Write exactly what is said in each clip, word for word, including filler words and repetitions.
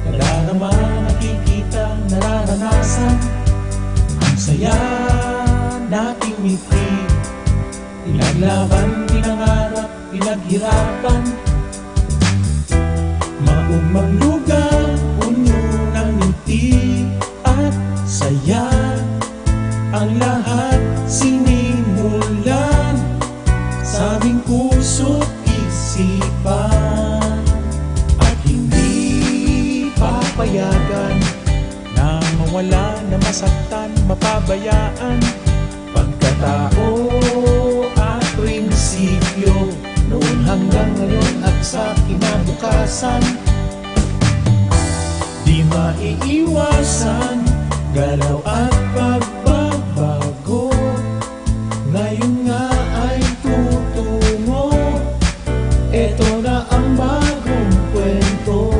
Nadarama, nakikita, nararanasan. Ang saya nating mitri. Pinaglaban, pinangarap, pinaghirapan. Maugmang lugar, puno ng ngiti at saya. Ang lahat sinimulan sa aming puso't isipan. At hindi papayagan na mawala, na masaktan, mapabayaan. Pagkatao at prinsipyo, noon hanggang ngayon at sa kinabukasan. Di maiiwasan, galaw at pagbabago. Ngayon nga ay tutungo. Eto na ang bagong kwento.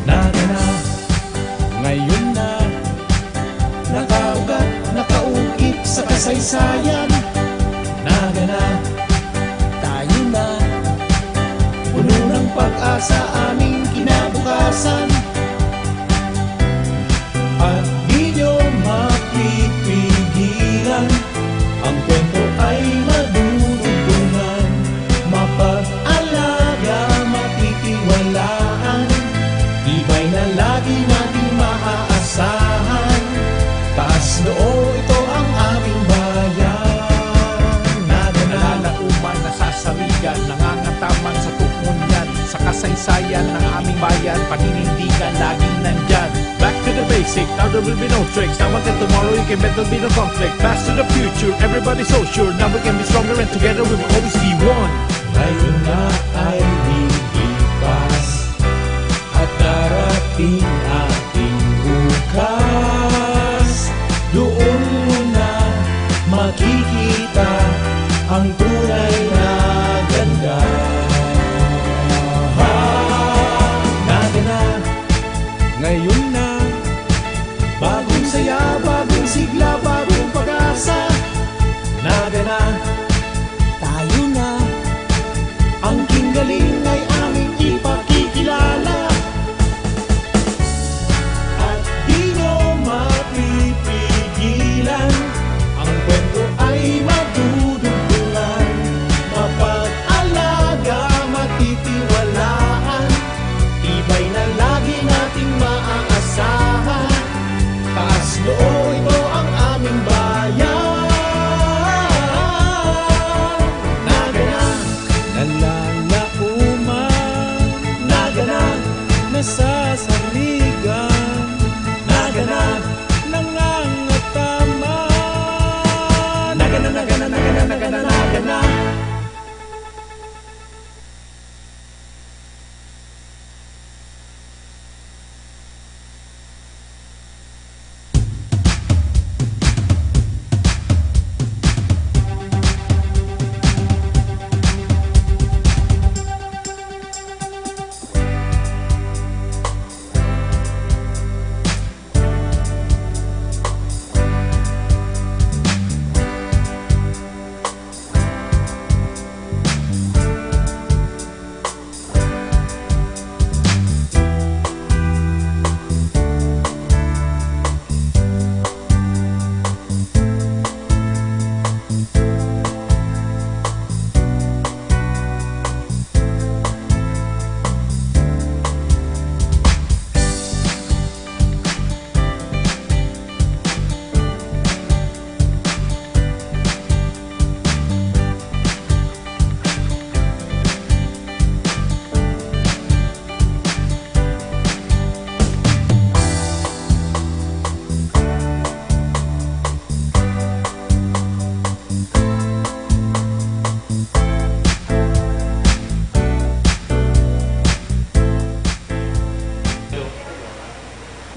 Naganap, ngayon na. Nakaugat, nakaukit sa kasaysayan. Naganap, tayo na. Puno ng pag-asa aming kinabukasan. At di nyo mapipigilan. Ang kwento ay madudugtungan. Mapag-alaga, matitiwalaan. Tibay na lagi nating maaasahan. Taas noo, ito ang aming bayan. Naganap, nalalauman, nasasarigan, nangangataman sa tukmon yan. Sa kasaysayan ng aming bayan, paninindigan, laging nandyan. Back to the basic, now there will be no tricks. Now until tomorrow, you can bet there'll be no conflict. Pass to the future, everybody so sure. Now we can be stronger and together we will always be one. Ngayon na ay lilipas at darating ating bukas. Doon mo na makikita ang tunay na ganda. Naganap, ngayon na. Bagong saya, bagong sigla, bagong pag-asa. Naganap, tayo na. Ang kinggaling ay aming ipakikilala. At di nyo mapipigilan. Ang kwento ay madudugtungan. Mapag-alaga, matitiwalaan. Tibay na lagi nating maaasahan. Taas noo, ito ang aming bayan. Naganap, nalalauman. Naganap, nasasarigan. Naganap, nangangataman. Naganap, naganap, naganap, naganap, naganap.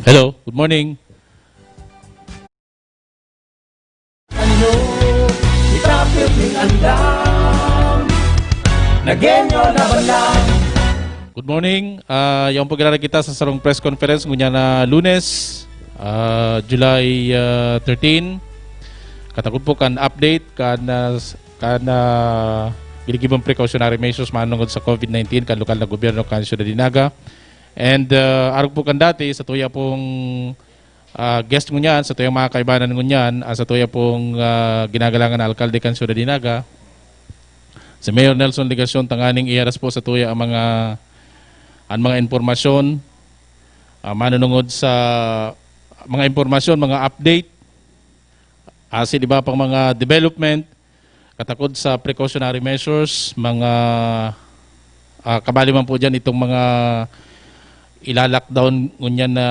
Hello, good morning. Ano, itapit ning andam. Nagenyo laban lang. Good morning. Ah, yaon pagkilala kita sa sarong press conference ngunyan na Lunes, ah, July, ah, thirteen. Katakod po kan update, kan, ah, s-, kan, ah, ginigibong precautionary measures manungod sa COVID nineteen kan lokal na gobyerno kan Ciudad de Naga. And, ah, arog po kan dati, sa tuya pong, ah, guest ngunyan, sa tuyang mga kaibanan ngunyan, ah, sa tuya pong, ah, ginagalangan na alkalde kan Ciudad de Naga, si Mayor Nelson Legacion, tanganing iaras po sa tuya ang mga, ang mga impormasyon, ah, manunungod sa mga impormasyon, mga update, asin iba pang mga development, katakod sa precautionary measures, mga, ah, kabali man po dyan itong mga ila-lockdown ngunyan na,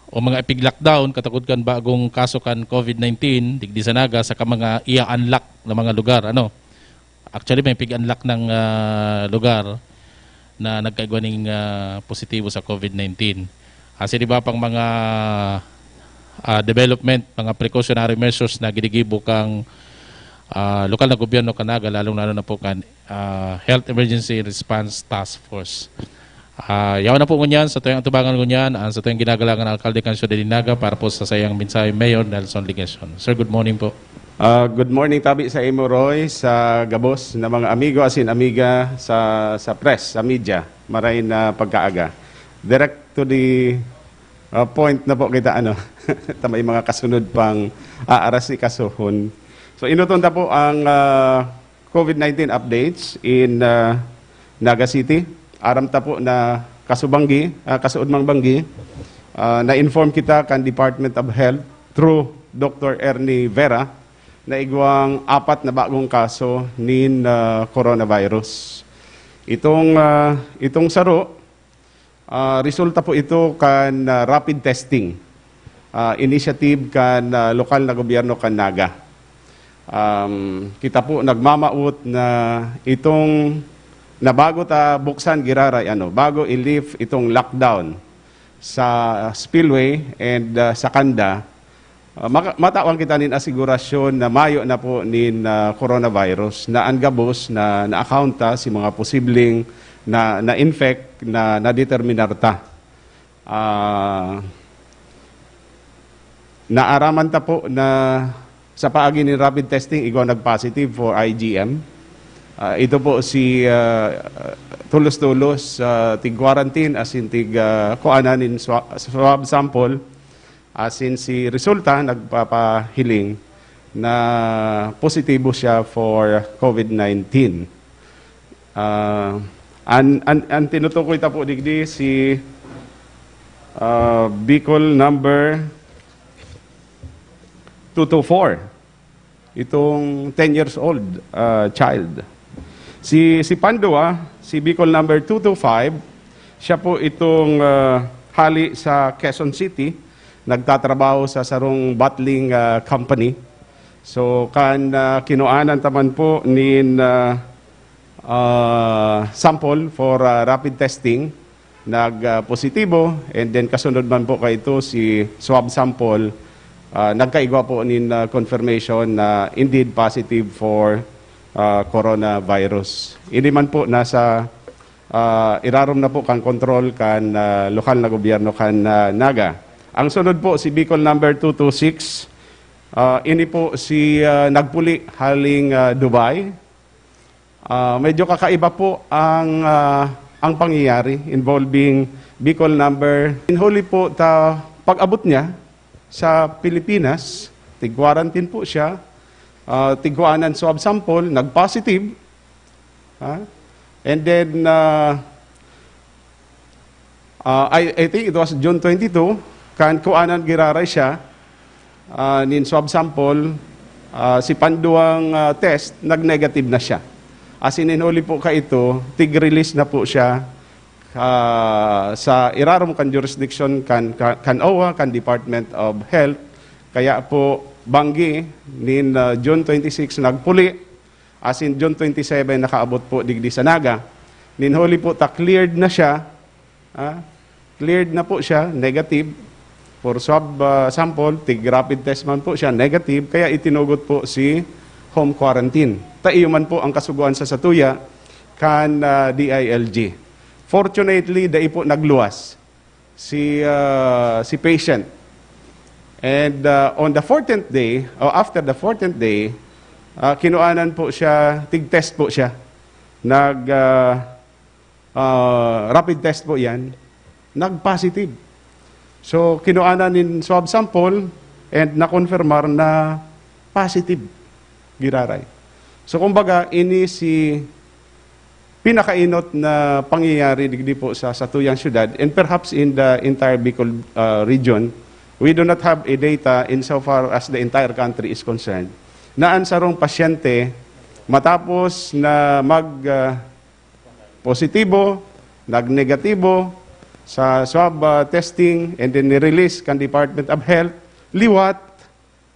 o mga ipig-lockdown, katakod kan bagong kaso kan COVID nineteen, digdi sa Naga, saka mga i-unlock na mga lugar, ano. Actually, may pig-unlock ng, ah, lugar na nagkaigwa ning, ah, positibo sa COVID nineteen. Asin iba pang mga, ah, development, mga precautionary measures na ginigibo kang, ah, lokal na gobyerno kan Naga, lalong-lalo na po kan, ah, Health Emergency Response Task Force. Ah, yaon na po ngunyan, sa tuyang atubangan ngunyan, ang sa tuyang ginagalangan na alkalde kan Ciudad de Naga para po sa sayang mensahe, Mayor Nelson Legacion. Sir, good morning po. Ah, good morning tabi sa imo, Roy, sa gabos na mga amigo asin amiga sa, sa press, sa media. Maray na pagkaaga. Direct to the, ah, point na po kita, ano. Ta may mga kasunod pang aaras si kasuhon. So, inuton ta po ang, ah, COVID nineteen updates in, ah, Naga City. Aram ta po na kasubanggi, ah, kasuodmang banggi, ah, na-inform kita kan Department of Health through Doctor Ernie Vera na igwang apat na bagong kaso nin, ah, coronavirus. Itong, ah, itong saro, ah, resulta po ito kan, ah, rapid testing, ah, initiative kan, ah, lokal na gobyerno kan Naga. Um, kita po nagmamawot na itong na bago ta buksan giraray, ano, bago i-lift itong lockdown sa Spillway and, ah, sa Canda, ah, maka-, matawan kita nin asigurasyon na mayo na po nin, ah, coronavirus na an gabos na na-account ta si mga posibleng na, na-infect, na nadeterminar ta. Ah, naaraman ta po na sa paagi nin rapid testing, igwa nag-positive for I G M. Ah, ito po si, ah, tulos-tulos, ah, tig-quarantine asin tig, ah, kuanan nin swa-, swab sample. Asin si resulta nagpapahiling na positibo siya for COVID nineteen. Ah, an, an, an tinutukoy ta po digdi si, ah, Bicol number two two four. Itong ten years old, ah, child. Si, si Pandua, si Bicol number two two five, siya po itong, ah, hali sa Quezon City, nagtatrabaho sa sarong bottling, ah, company. So, kan, ah, kinuanan ta man po nin, ah, ah, sample for, ah, rapid testing, nag, ah, positibo, and then kasunod man po kaito si swab sample, ah, nagkaigwa po nin, ah, confirmation na indeed positive for, ah, coronavirus. Ini man po nasa, ah, irarom na po kan kontrol kan, ah, lokal na gobyerno kan, ah, Naga. Ang sunod po si Bicol number two two six. Ah, ini po si, ah, nagpuli haling, ah, Dubai. Ah, medyo kakaiba po ang, ah, ang pangyayari involving Bicol number. Huli po ta pag-abot niya sa Pilipinas, tig-quarantine po siya, ah, tigkuanan swab sample, nag-positive. Ha? And then, ah, Ah, I, I think it was June twenty-two, kan kuanan giraray siya, ah, nin swab sample, ah, si panduang, ah, test, nag-negative na siya. As in, huli po kaito, tig-release na po siya, ah, sa irarom kan jurisdiction kan, kan, kan O W A, kan Department of Health. Kaya po, banggi, nin, ah, June twenty-six, nagpuli, As in, June twenty-seven, nakaabot po digdi sa Naga. Nin huli po ta, cleared na siya. Ah, cleared na po siya, negative. For swab, ah, sample, tig-rapid test man po siya, negative. Kaya itinugot po si home quarantine. Ta iyo man po ang kasugoan sa satuya kan, ah, D I L G. Fortunately, dai po nagluwas si, ah, si patient. And, ah, on the fourteenth day, o after the fourteenth day, Ah, kinuanan po siya, tig-test po siya. Nag, ah, ah, rapid test po yan. Nag-positive. So, kinuanan nin swab sample and nakonfirmar na positive, giraray. So, kumbaga, ini si pinakainot na pangyayari digdi po sa satuyang syudad and perhaps in the entire Bicol, ah, region. We do not have a data insofar as the entire country is concerned na an sarong pasyente matapos na mag, ah, positibo, nagnegatibo sa swab, ah, testing and then ni-release kan Department of Health, liwat,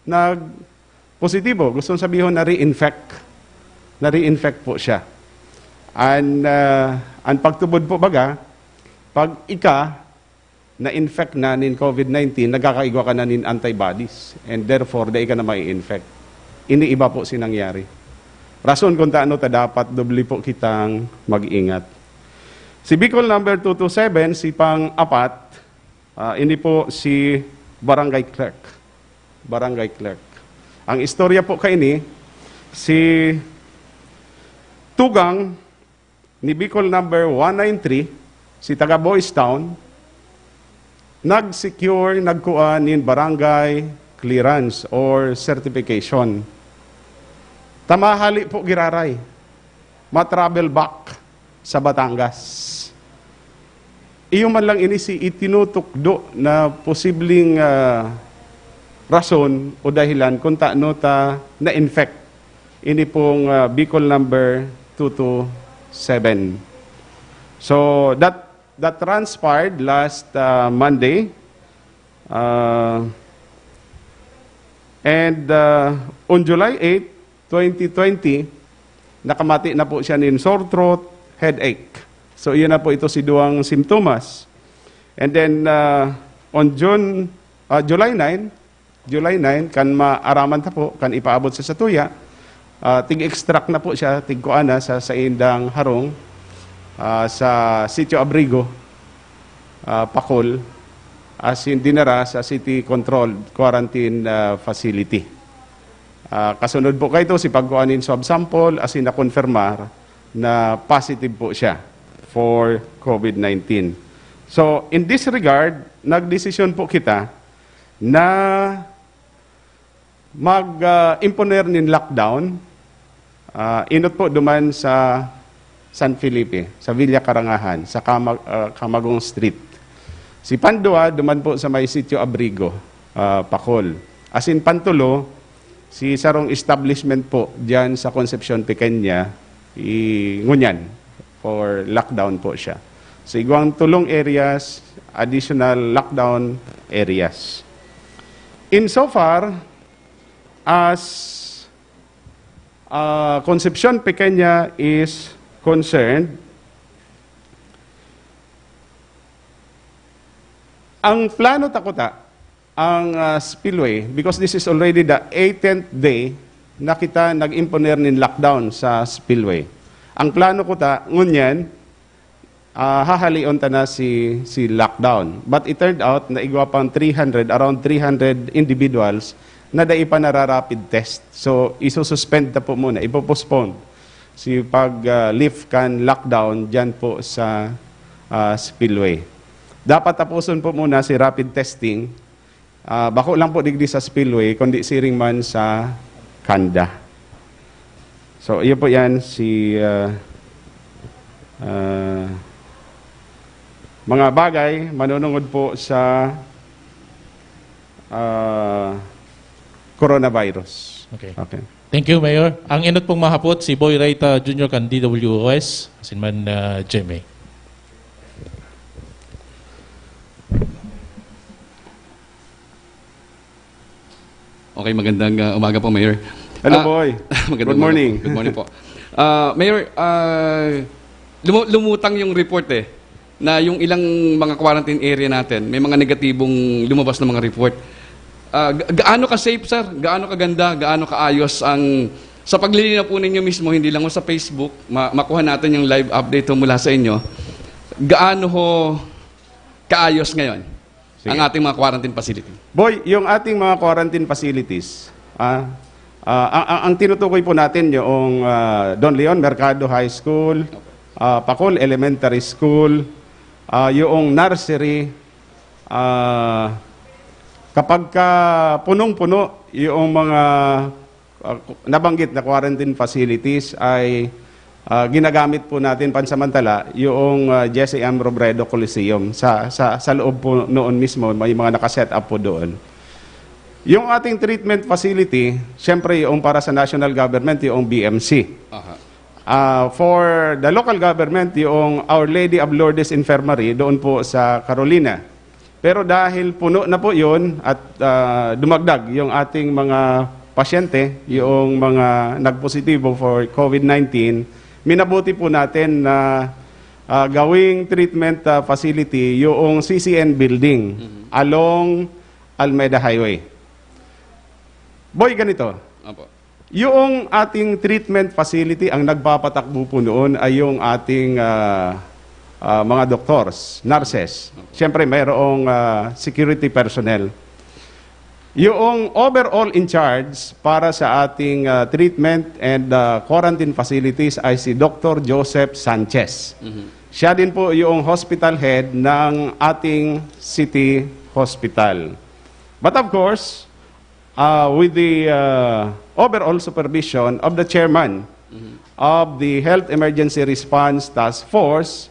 nag-positibo. Gustong sabihon na-reinfect. Na-reinfect po siya. An, ah, an pagtubod po baga, pag ika na-infect na nin COVID nineteen, nagkakaigwa ka na nin antibodies. And therefore, dai ka na mai-infect. Ini iba po si nangyari. Rason kung taano ta dapat doble po kitang mag-ingat. Si Bicol number two two seven, si pang-apat, ah, ini po si barangay clerk. Barangay clerk. Ang istorya po kaini, si tugang ni Bicol number one nine three, si taga Boys Town, nag-secure, nagkua nin barangay clearance or certification. Ta mahali po giraray, ma-travel back sa Batangas. Iyo man lang ini si itinutukdo na posibleng, ah, rason o dahilan kung taano ta na-infect ini pong, ah, Bicol number two two seven. So, that, that transpired last, ah, Monday. Ah, and, ah, on July eight, twenty twenty, nakamati na po siya nin sore throat, headache. So, iyon na po ito si duwang simptomas. And then, ah, on June, ah, July nine, July nine, kan maaraman ta po, kan ipaabot sa satuya, ah, tig-extract na po siya, tigkua na sa saindang harong, ah, sa Sitio Abrigo, ah, Pacol, asin dinara sa City Controlled Quarantine, ah, Facility. Ah, kasunod po kaito, si pagkua nin swab sample, asin nakonfirmar na positive po siya for COVID nineteen. So, in this regard, nagdesisyon po kita na mag, ah, imponer nin lockdown, ah, inot po duman sa San Felipe, sa Villa Karangahan, sa Kamag-, ah, Kamagong Street. Si pandua, duman po sa may Sitio Abrigo, ah, Pacol. Asin pantulo, si sarong establishment po diyan sa Concepcion Pequeña, i-, ngunyan, for lockdown po siya. So, igwang tulong areas, additional lockdown areas. Insofar as, ah, Concepcion Pequeña is concerned, ang plano ta kuta, ang, ah, spillway, because this is already the eighteenth day na kita nag-imponer nin lockdown sa spillway. Ang plano kuta, ngunyan, ah, hahalion ta na si, si lockdown. But it turned out na igwa pang three hundred, around three hundred individuals na dai pa nara-rapid test. So, isususpend ta po muna, ipo-postpone si pag, ah, lift kan lockdown diyan po sa, ah, spillway. Dapat tapuson po muna si rapid testing. Ah, bako lang po digdi sa spillway, kundi siring man sa Kanda. So, iyo po yan, si, ah, ah, mga bagay manunungod po sa, ah, coronavirus. Okay. Okay. Thank you, Mayor. Ang inot pong mahapot, si Boy Reyta Junior kan D W O S, asin man, ah, G M A. Okay, magandang, ah, umaga po, Mayor. Hello, Ah, Boy. Magandang Good umaga morning. po. Good morning po. Ah, Mayor, ah, lumu-, lumutang yung report eh, na yung ilang mga quarantine area natin, may mga negatibong lumabas na mga report. Ah, ga-, gaano ka-safe, sir? Gaano kaganda? Gaano kaayos ang, sa paglilinaw po ninyo mismo, hindi lang ho sa Facebook, ma-, makuha natin yung live update ho mula sa inyo. Gaano ho kaayos ngayon Sige. ang ating mga quarantine facility? Boy, yung ating mga quarantine facilities, ah, Ah, ang, ang, ang tinutukoy po natin yung, ah, Don Leon Mercado High School, ah, Pacol Elementary School, ah, yung nursery, ah, kapag ka punong-puno yung mga, ah, nabanggit na quarantine facilities ay, ah, ginagamit po natin pansamantala yung, ah, Jesse M. Robredo Coliseum. Sa, sa, sa loob po noon mismo, may mga naka-set up po doon. Yung ating treatment facility, siyempre yung para sa national government, yung B M C. Aha. Ah, for the local government, yung Our Lady of Lourdes Infirmary, doon po sa Carolina. Pero dahil puno na po yun at, ah, dumagdag yung ating mga pasyente, yung mga nagpositibo for COVID nineteen, minabuti po natin na, ah, gawing treatment, ah, facility yung C C N building Mhm. along Almeda Highway. Boy, ganito. Opo. Yung ating treatment facility, ang nagpapatakbo po noon ay yung ating, ah, ah, mga doctors, nurses. Opo. Siyempre, mayroong, ah, security personnel. Yung overall in charge para sa ating, ah, treatment and, ah, quarantine facilities ay si Doctor Joseph Sanchez. Mhm. Siya din po yung hospital head ng ating city hospital. But of course, uh, with the, uh, overall supervision of the chairman Mhm. of the Health Emergency Response Task Force,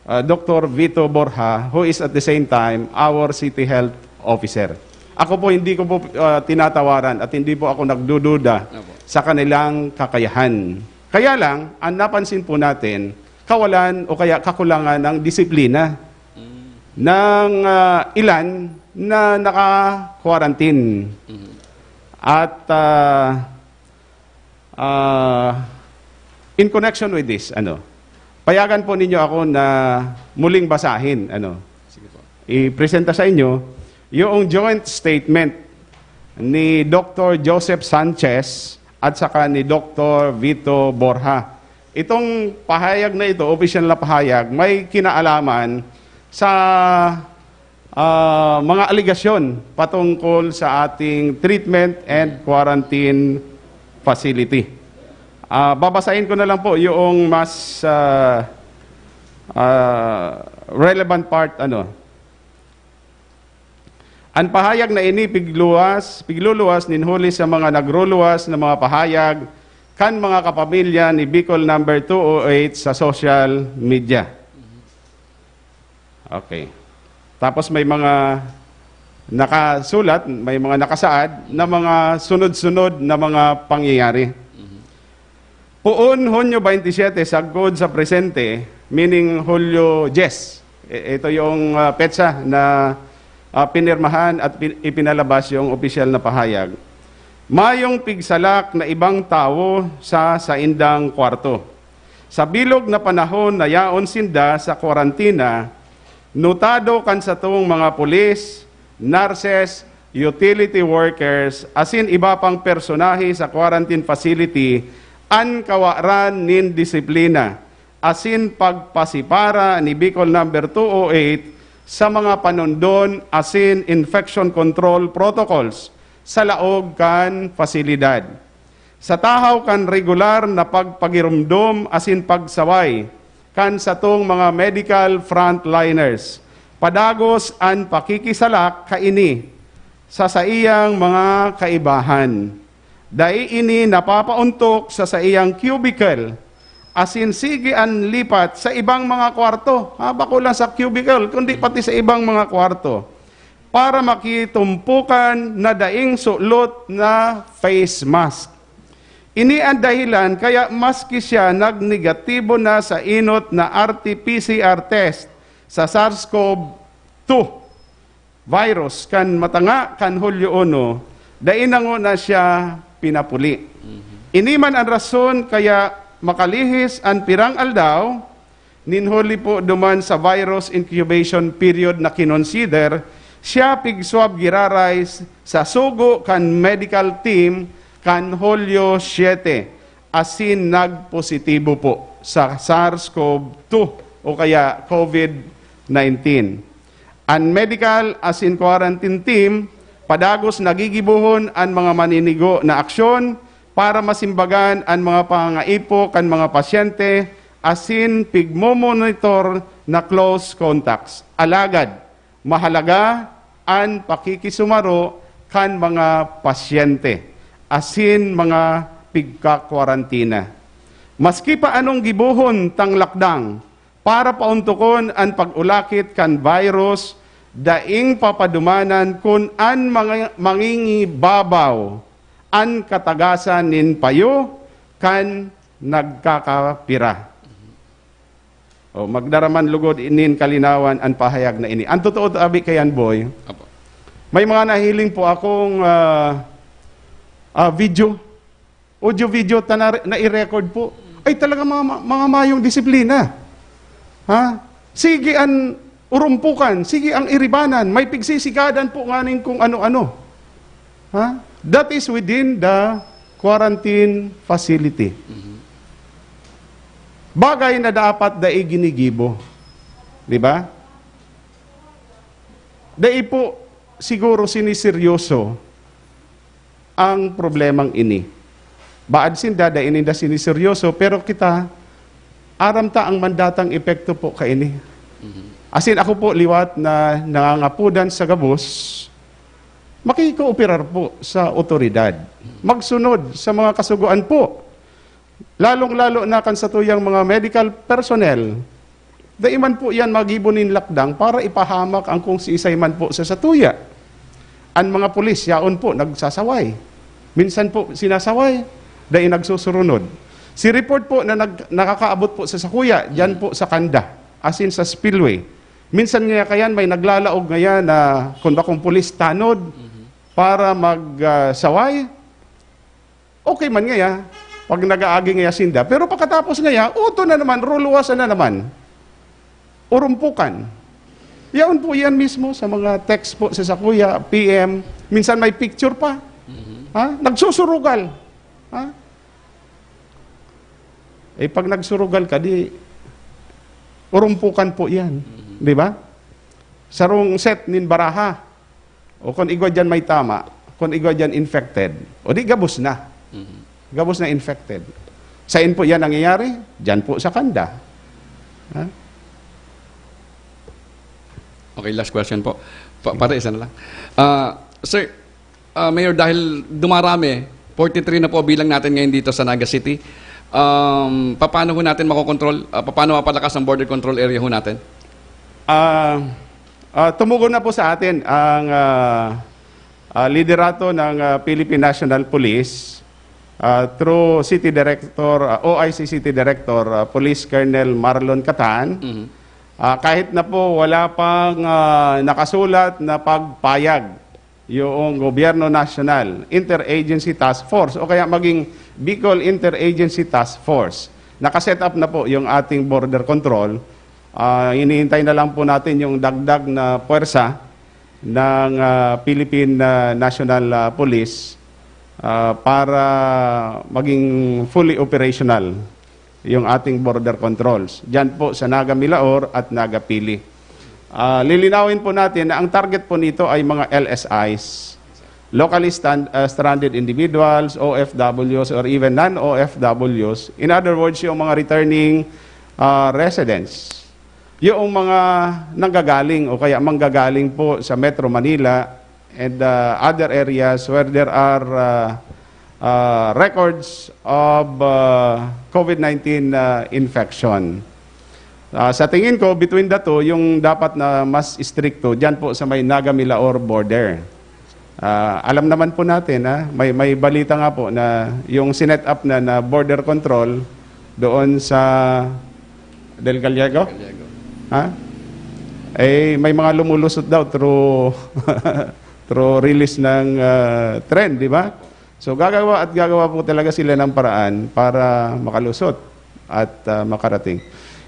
uh, Doctor Vito Borja, who is at the same time our city health officer. Ako po, hindi ko po, uh, tinatawaran at hindi po ako nagdududa Opo. sa kanilang kakayahan. Kaya lang, ang napansin po natin, kawalan o kaya kakulangan ng disiplina Mm. ng, ah, ilan na naka-quarantine. Mhm. At, ah, ah, in connection with this, ano, payagan po ninyo ako na muling basahin, ano, Sige po. ipresenta sa inyo yung joint statement ni Doctor Joseph Sanchez at saka ni Doctor Vito Borja. Itong pahayag na ito, opisyal na pahayag, may kinaalaman sa, ah, mga aligasyon patungkol sa ating treatment and quarantine facility. Ah, babasahin ko na lang po yung mas, ah, ah, relevant part, ano. An pahayag na ini pigluwas, pigluluwas nin huli sa mga nagruluwas na mga pahayag kan mga kapamilya ni Bicol Number two oh eight sa social media. Okay. Tapos may mga nakasulat, may mga nakasaad na mga sunod-sunod na mga pangyayari. Poon Hunyo twenty-seven, sagkod sa presente, meaning Hulyo diyes. I-, ito yung, ah, petsa na, ah, pinirmahan at pin-, ipinalabas yung opisyal na pahayag. Mayong pigsalak na ibang tawo sa saindang kwarto. Sa bilog na panahon na yaon sinda sa kwarantina, notado kan satong mga pulis, nurses, utility workers, asin iba pang personahe sa quarantine facility an kawaran nin disiplina asin pagpasipara ni Bicol Number two oh eight sa mga panundon asin infection control protocols sa laog kan pasilidad. Sa tahaw kan regular na pagpagiromdom asin pagsaway kan satong mga medical frontliners, padagos an pakikisalak kaini sa saiyang mga kaibahan. Dai ini napapaontok sa saiyang cubicle, asin sige an lipat sa ibang mga kwarto. Ah, bako lang sa cubicle, kundi pati sa ibang mga kwarto, para makitumpukan na daing sulot na face mask. Ini an dahilan kaya maski siya nagnegatibo na sa enot na R T P C R test sa SARS-CoV two virus kan matanga kan Hulyo uno, dai na ngona siya pinapuli. Mhm. Ini man an rason kaya makalihis an pirang aldaw, nin huli po duman sa virus incubation period na kinonsider, siya pig-swab giraray sa sugo kan medical team kan Hulyo siete, asin nagpositibo po sa SARS-CoV two o kaya COVID nineteen. An medical asin quarantine team, padagos nagigibohon an mga maninigo na aksyon para masimbagan an mga pangangaipo kan mga pasyente asin pigmomonitor na close contacts. Alagad, mahalaga an pakikisumaro kan mga pasyente asin mga pigkakwarantina. Maski pa anong gibohon tang lakdang para paontokon an pag-ulakit kan virus, daing papadumanan kun an mga mangingibabaw an katagasan nin payo kan nagkakapira. O, magdara man lugod nin kalinawan an pahayag na ini. Ang totoo tabi kaiyan, Boy, Apo. may mga nahiling po akong ah, ah, video, audio-video ta na, na-record po. Ay talaga mga, mga mayong disiplina. Ha? Sige ang urumpukan, sige ang iribanan, may pigsisigadan po nganing kung ano-ano. Ha? That is within the quarantine facility. Bagay na dapat dai ginigibo. Di ba? Dai po siguro siniseryoso ang problemang ini. Baad sinda, dai ninda siniseryoso, pero kita, aram ta ang mandatang epekto po kaini. Asin ako po liwat na nangangapodan sa gabos, makikooperar po sa otoridad. Magsunod sa mga kasugoan po. Lalong-lalo na kan satuyang mga medical personnel, dai man po yan magibo nin lakdang para ipahamak ang kung siisay man po sa satuya. An mga pulis, yaon po, nagsasaway. Minsan po sinasaway, dai nagsusurunod. Si report po na nag, nakakaabot po sa sakuya, dyan po sa Kanda, asin sa spillway. Minsan nga kayan, may naglalaog ngayan na kung bakong pulis tanod para magsaway, okay man ngaya, pag nag-aagi ngaya sinda. Pero pagkatapos ngaya, uto na naman, ruluwasan na naman. Urumpukan. Yaon po yan mismo sa mga text po sa sakuya, P M. Minsan may picture pa. Ha? Nagsusurugal. Ha? Eh, pag nagsurugal ka, di urumpukan po yan. Di ba? Sarong set nin baraha. O kung igwa dyan may tama, kung igwa dyan infected, o di gabos na. Gabos na infected. Saan po yan nangyayari? Diyan po sa Kanda. Ha? Okay, last question po. Pa, pare, isa na lang. Ah, sir, ah, Mayor, dahil dumarami, forty-three na po bilang natin ngayon dito sa Naga City. Um, paano ho natin makokontrol? Ah, paano mapalakas ang border control area ho natin? Ah, ah, tumugon na po sa atin ang ah, ah, liderato ng ah, Philippine National Police ah, through City Director, ah, O I C City Director, ah, Police Colonel Marlon Catan. Ah, kahit na po wala pang ah, nakasulat na pagpayag yung Gobyerno National Interagency Task Force o kaya maging Bicol Interagency Task Force. Nakaset up na po yung ating border control. Ah, hinihintay na lang po natin yung dagdag na puwersa ng ah, Philippine ah, National ah, Police ah, para maging fully operational yung ating border controls. Diyan po sa Naga Milaor at Naga Pili. Ah, lilinawin po natin na ang target po nito ay mga L S Is, locally stand, ah, stranded individuals, O F Ws, or even non-O F Ws. In other words, yung mga returning ah, residents. Yung mga nanggagaling o kaya manggagaling po sa Metro Manila and ah, other areas where there are ah, ah, records of ah, COVID nineteen ah, infection. Ah, sa tingin ko, between the two, yung dapat na mas istrikto, dyan po sa may Naga Milaor border. Ah, alam naman po natin, ha, may, may balita nga po na yung sinet up na, na border control doon sa Del Gallego, ha? Eh, may mga lumulusot daw through through release ng ah, trend, di ba? So gagawa at gagawa po talaga sila ng paraan para makalusot at ah, makarating.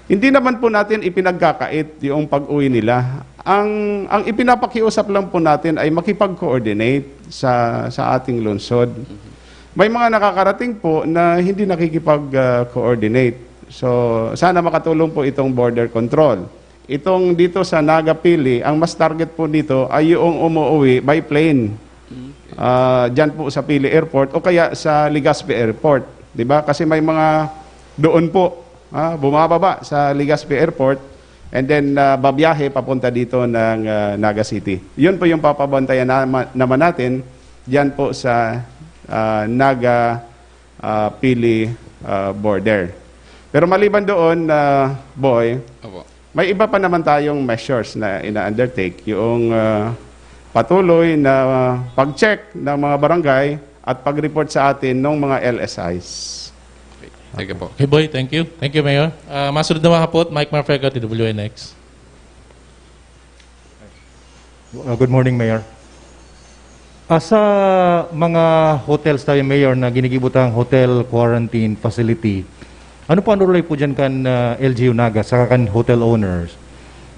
Hindi naman po natin ipinagkakait yung pag-uwi nila. Ang, ang ipinapakiusap lang po natin ay makipag-coordinate sa, sa ating lungsod. May mga nakakarating po na hindi nakikipag-coordinate. So, sana makatulong po itong border control. Itong dito sa Naga Pili, ang mas target po nito ay yung umuwi by plane. ah, dyan po sa Pili Airport o kaya sa Legazpi Airport, di ba? Kasi may mga doon po, ah, bumababa sa Legazpi Airport and then, ah, babiyahe papunta dito ng, ah, Naga City. Yun po yung papabantayan nama-, naman natin dyan po sa, ah, Naga, ah, Pili, ah, border. Pero maliban doon, ah, Boy, Opo. may iba pa naman tayong measures na ina-undertake. Yung, ah, patuloy na pag-check ng mga barangay at pag-report sa atin ng mga L S Is. Thank you po. Okay, Boy, thank you. Thank you, Mayor. Ah, masunod na mahapot, Mike Marfega, T W N X. Uh, good morning, Mayor. Ah, sa mga hotels tayo, Mayor, na ginigibo tang hotel quarantine facility, ano po ang role po dyan kan ah, L G U Naga saka kan hotel owners?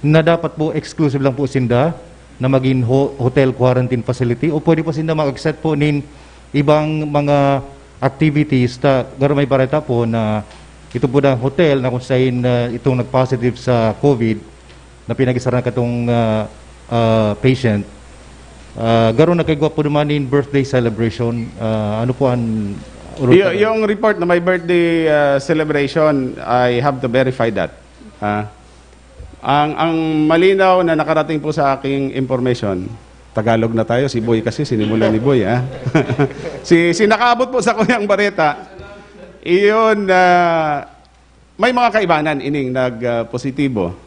Na dapat po exclusive lang po sinda na maging ho- hotel quarantine facility o pwede po sinda mag-accept po nin ibang mga activities? Ta, garo may bareta po na ito po na hotel na kung saan ah, itong nag-positive sa COVID na pinag-isa na katong ah, ah, patient. Ah, garo nagkagwa po naman in birthday celebration. Ah, ano po ang Y- yung report na may birthday, ah, celebration, I have to verify that. Ah, ang, ang malinaw na nakarating po sa aking information, Tagalog na tayo, si Boy kasi sinimulan ni Boy, ah. si, si nakaabot po sa kuyang bareta, iyon, ah, may mga kaibanan ining nag-positibo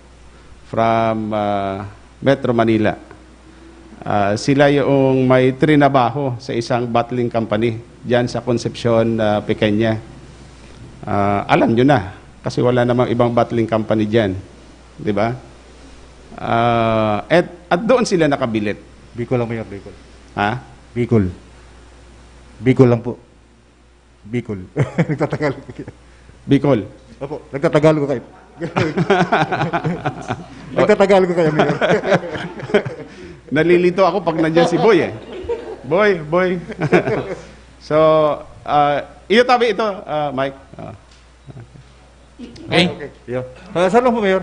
from ah, Metro Manila. Ah, sila yung may trinabaho sa isang bottling company dyan sa Concepcion, ah, Pequeña. Ah, alam nyo na, kasi wala namang ibang bottling company dyan. Di ba? Ah, at, at doon sila nakabilit. Bicol lang, Mayor, Bicol. Ha? Bicol. Bicol lang po. Bicol. Nagtatagalog ko. Bicol. Opo, nagtatagalog ko kayo. Nagtatagalog ko kayo, Mayor. Nalilito ako pag nandiyan si Boy eh. Boy, Boy. so, ah, iyo tabi ito, ah, Mike. Ah. Okay? Yeah. Ah, sir lang po, Mayor.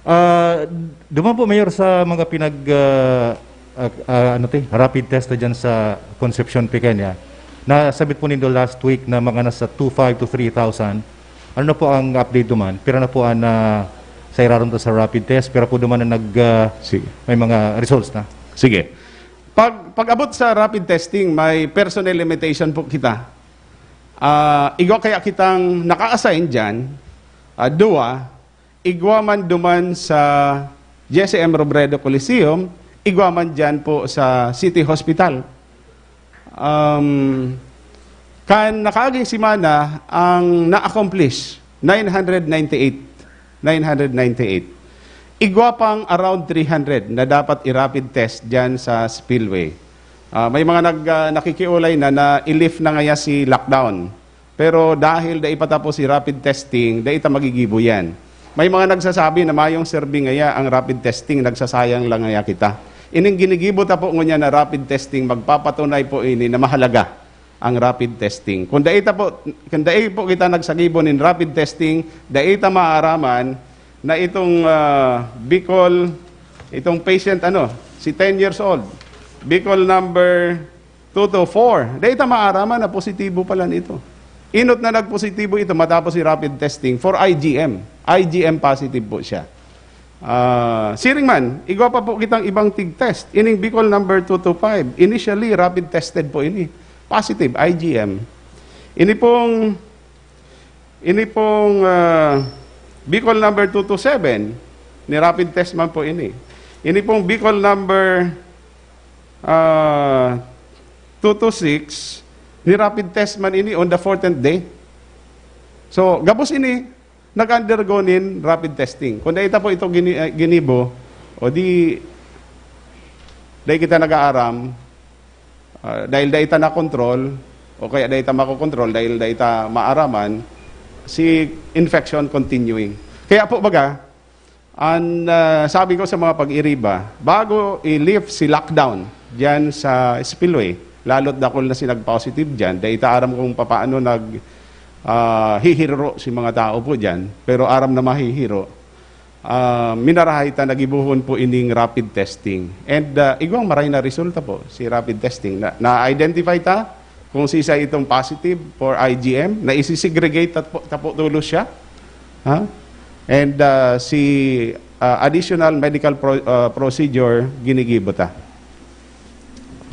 Ah, duman po, Mayor, sa mga pinag ah, ah, ah, ano te, rapid test na dyan sa Concepcion, Pequeña. Nasabit po nindo last week na mga nasa two five to three thousand. Ano na po ang update duman? Pira na po ang ah, sa irarom ta sa rapid test? Pira po duman na nag ah, Sige. may mga results na? Sige. Pag pag-abot sa rapid testing, may personnel limitation po kita. Ah, igwa kaya kitang naka-assign diyan, ah, duwa, igwa man duman sa J C M Robredo Coliseum, igwa man diyan po sa City Hospital. Um, kan nakaaging semana, ang na-accomplish, nine hundred ninety-eight. nine hundred ninety-eight. Igwa pang around three hundred na dapat i-rapid test dyan sa spillway. Ah, may mga nag, ah, nakikiulay na na i-lift na ngaya si lockdown. Pero dahil dai pa tapos si rapid testing, dai ta magigibo yan. May mga nagsasabi na mayong serbi ngaya ang rapid testing, nagsasayang lang ngaya kita. Ining ginigibo ta po ngunyan na rapid testing, magpapatunay po ini na mahalaga ang rapid testing. Kung dai ta po, kung dai po kita nagsagibo nin rapid testing, dai ta maaraman na itong ah, Bicol, itong patient ano, si ten years old, Bicol number two two four, dai ta maaraman na positibo pala nito. Inot na nagpositibo ito matapos si rapid testing for I G M. I G M positive po siya. Ah, siring man, igwa pa po kitang ibang tig-test. Ining Bicol number two two five, initially rapid tested po ini. Positive, I G M. Ini pong, ini pong ah, Bicol number two two seven, ni-rapid test man po ini. Ini pong Bicol number ah, two two six, ni-rapid test man ini on the fourteenth day. So, gabos ini, nag-undergo nin rapid testing. Kung dai ta po ito gini, eh, ginibo, o di, dai kita nag-aaram, ah, dahil dai ta na-control, o kaya dai ta makokontrol dahil dai ta maaraman, si infection continuing. Kaya po baga, ang ah, sabi ko sa mga pag-iriba, bago i-lift si lockdown dyan sa spillway, lalo't dakul na si nag-positive dyan, dai ta aram kung papaano nag ah, hihiro si mga tao po dyan, pero aram na mahihiro. Ah, minarahay ta nagibohon po ining rapid testing. And, ah, igwang maray na resulta po si rapid testing. Na, na-identify ta kung sisay itong positive for I G M, na isi-segregate ta po, ta po tulos siya. Ha? And, ah, si, ah, additional medical pro-, ah, procedure ginigibo ta.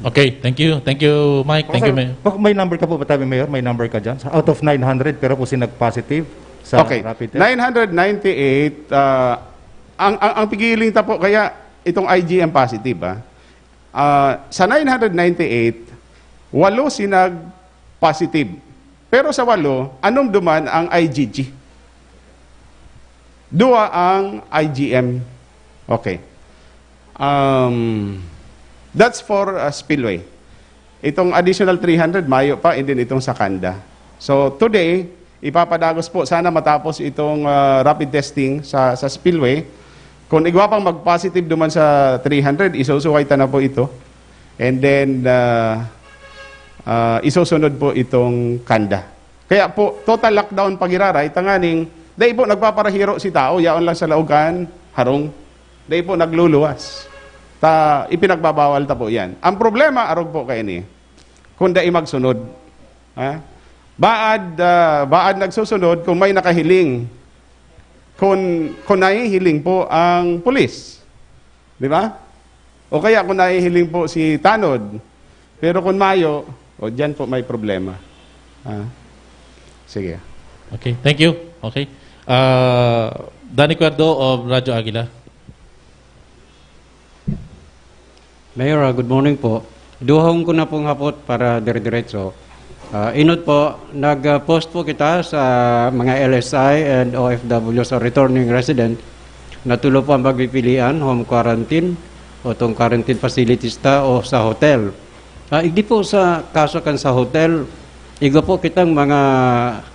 Okay, thank you. Thank you, Mike. Thank you, Mayor. Baka may number ka po ba tabi, Mayor? May number ka dyan? Sa out of nine hundred, pero po si nag-positive sa Okay. rapid test? Nine hundred ninety-eight, ah, ang, ang, ang pigiling ta po kaya itong I G M positive, ah. Ah, sa nine hundred ninety-eight, walo si nag-positive. Pero sa walo, anom duman ang I G G. Dua ang I G M. Okay. Um, that's for uh, spillway. Itong additional three hundred, mayo pa, and then itong sa Kanda. So today, ipapadagos po, sana matapos itong uh, rapid testing sa, sa spillway. Kung igwa pang mag-positive duman sa three hundred, isusuway ta na po ito. And then, uh, uh, isusunod po itong Kanda. Kaya po, total lockdown pagiraray, tanganing, dai po nagpaparahiro si tao, yaon lang sa laog kan harong. Dai po nagluluwas. Ta, ipinagbabawal ta po yan. Ang problema, arog po kaini, kung dai magsunod. Ha? Baad, ah, baad nagsusunod kung may nakahiling. Kung, kung nahihiling po ang pulis. Di ba? O kaya kung nahihiling po si Tanod. Pero kung mayo, o dyan po may problema. Ah. Sige. Okay, thank you. Okay. Uh, Danny Cuerdo of Radyo Aguila. Mayor, ah, good morning po. Duhong ko na pong hapot para dire-diretso. Ah, inot po, nag-post po kita sa mga L S I and O F W sa returning resident na tulo po ang pagpipilian, home quarantine, o tong quarantine facilities ta o sa hotel. Ah, igdi po sa kaso kan sa hotel, igwa po kitang mga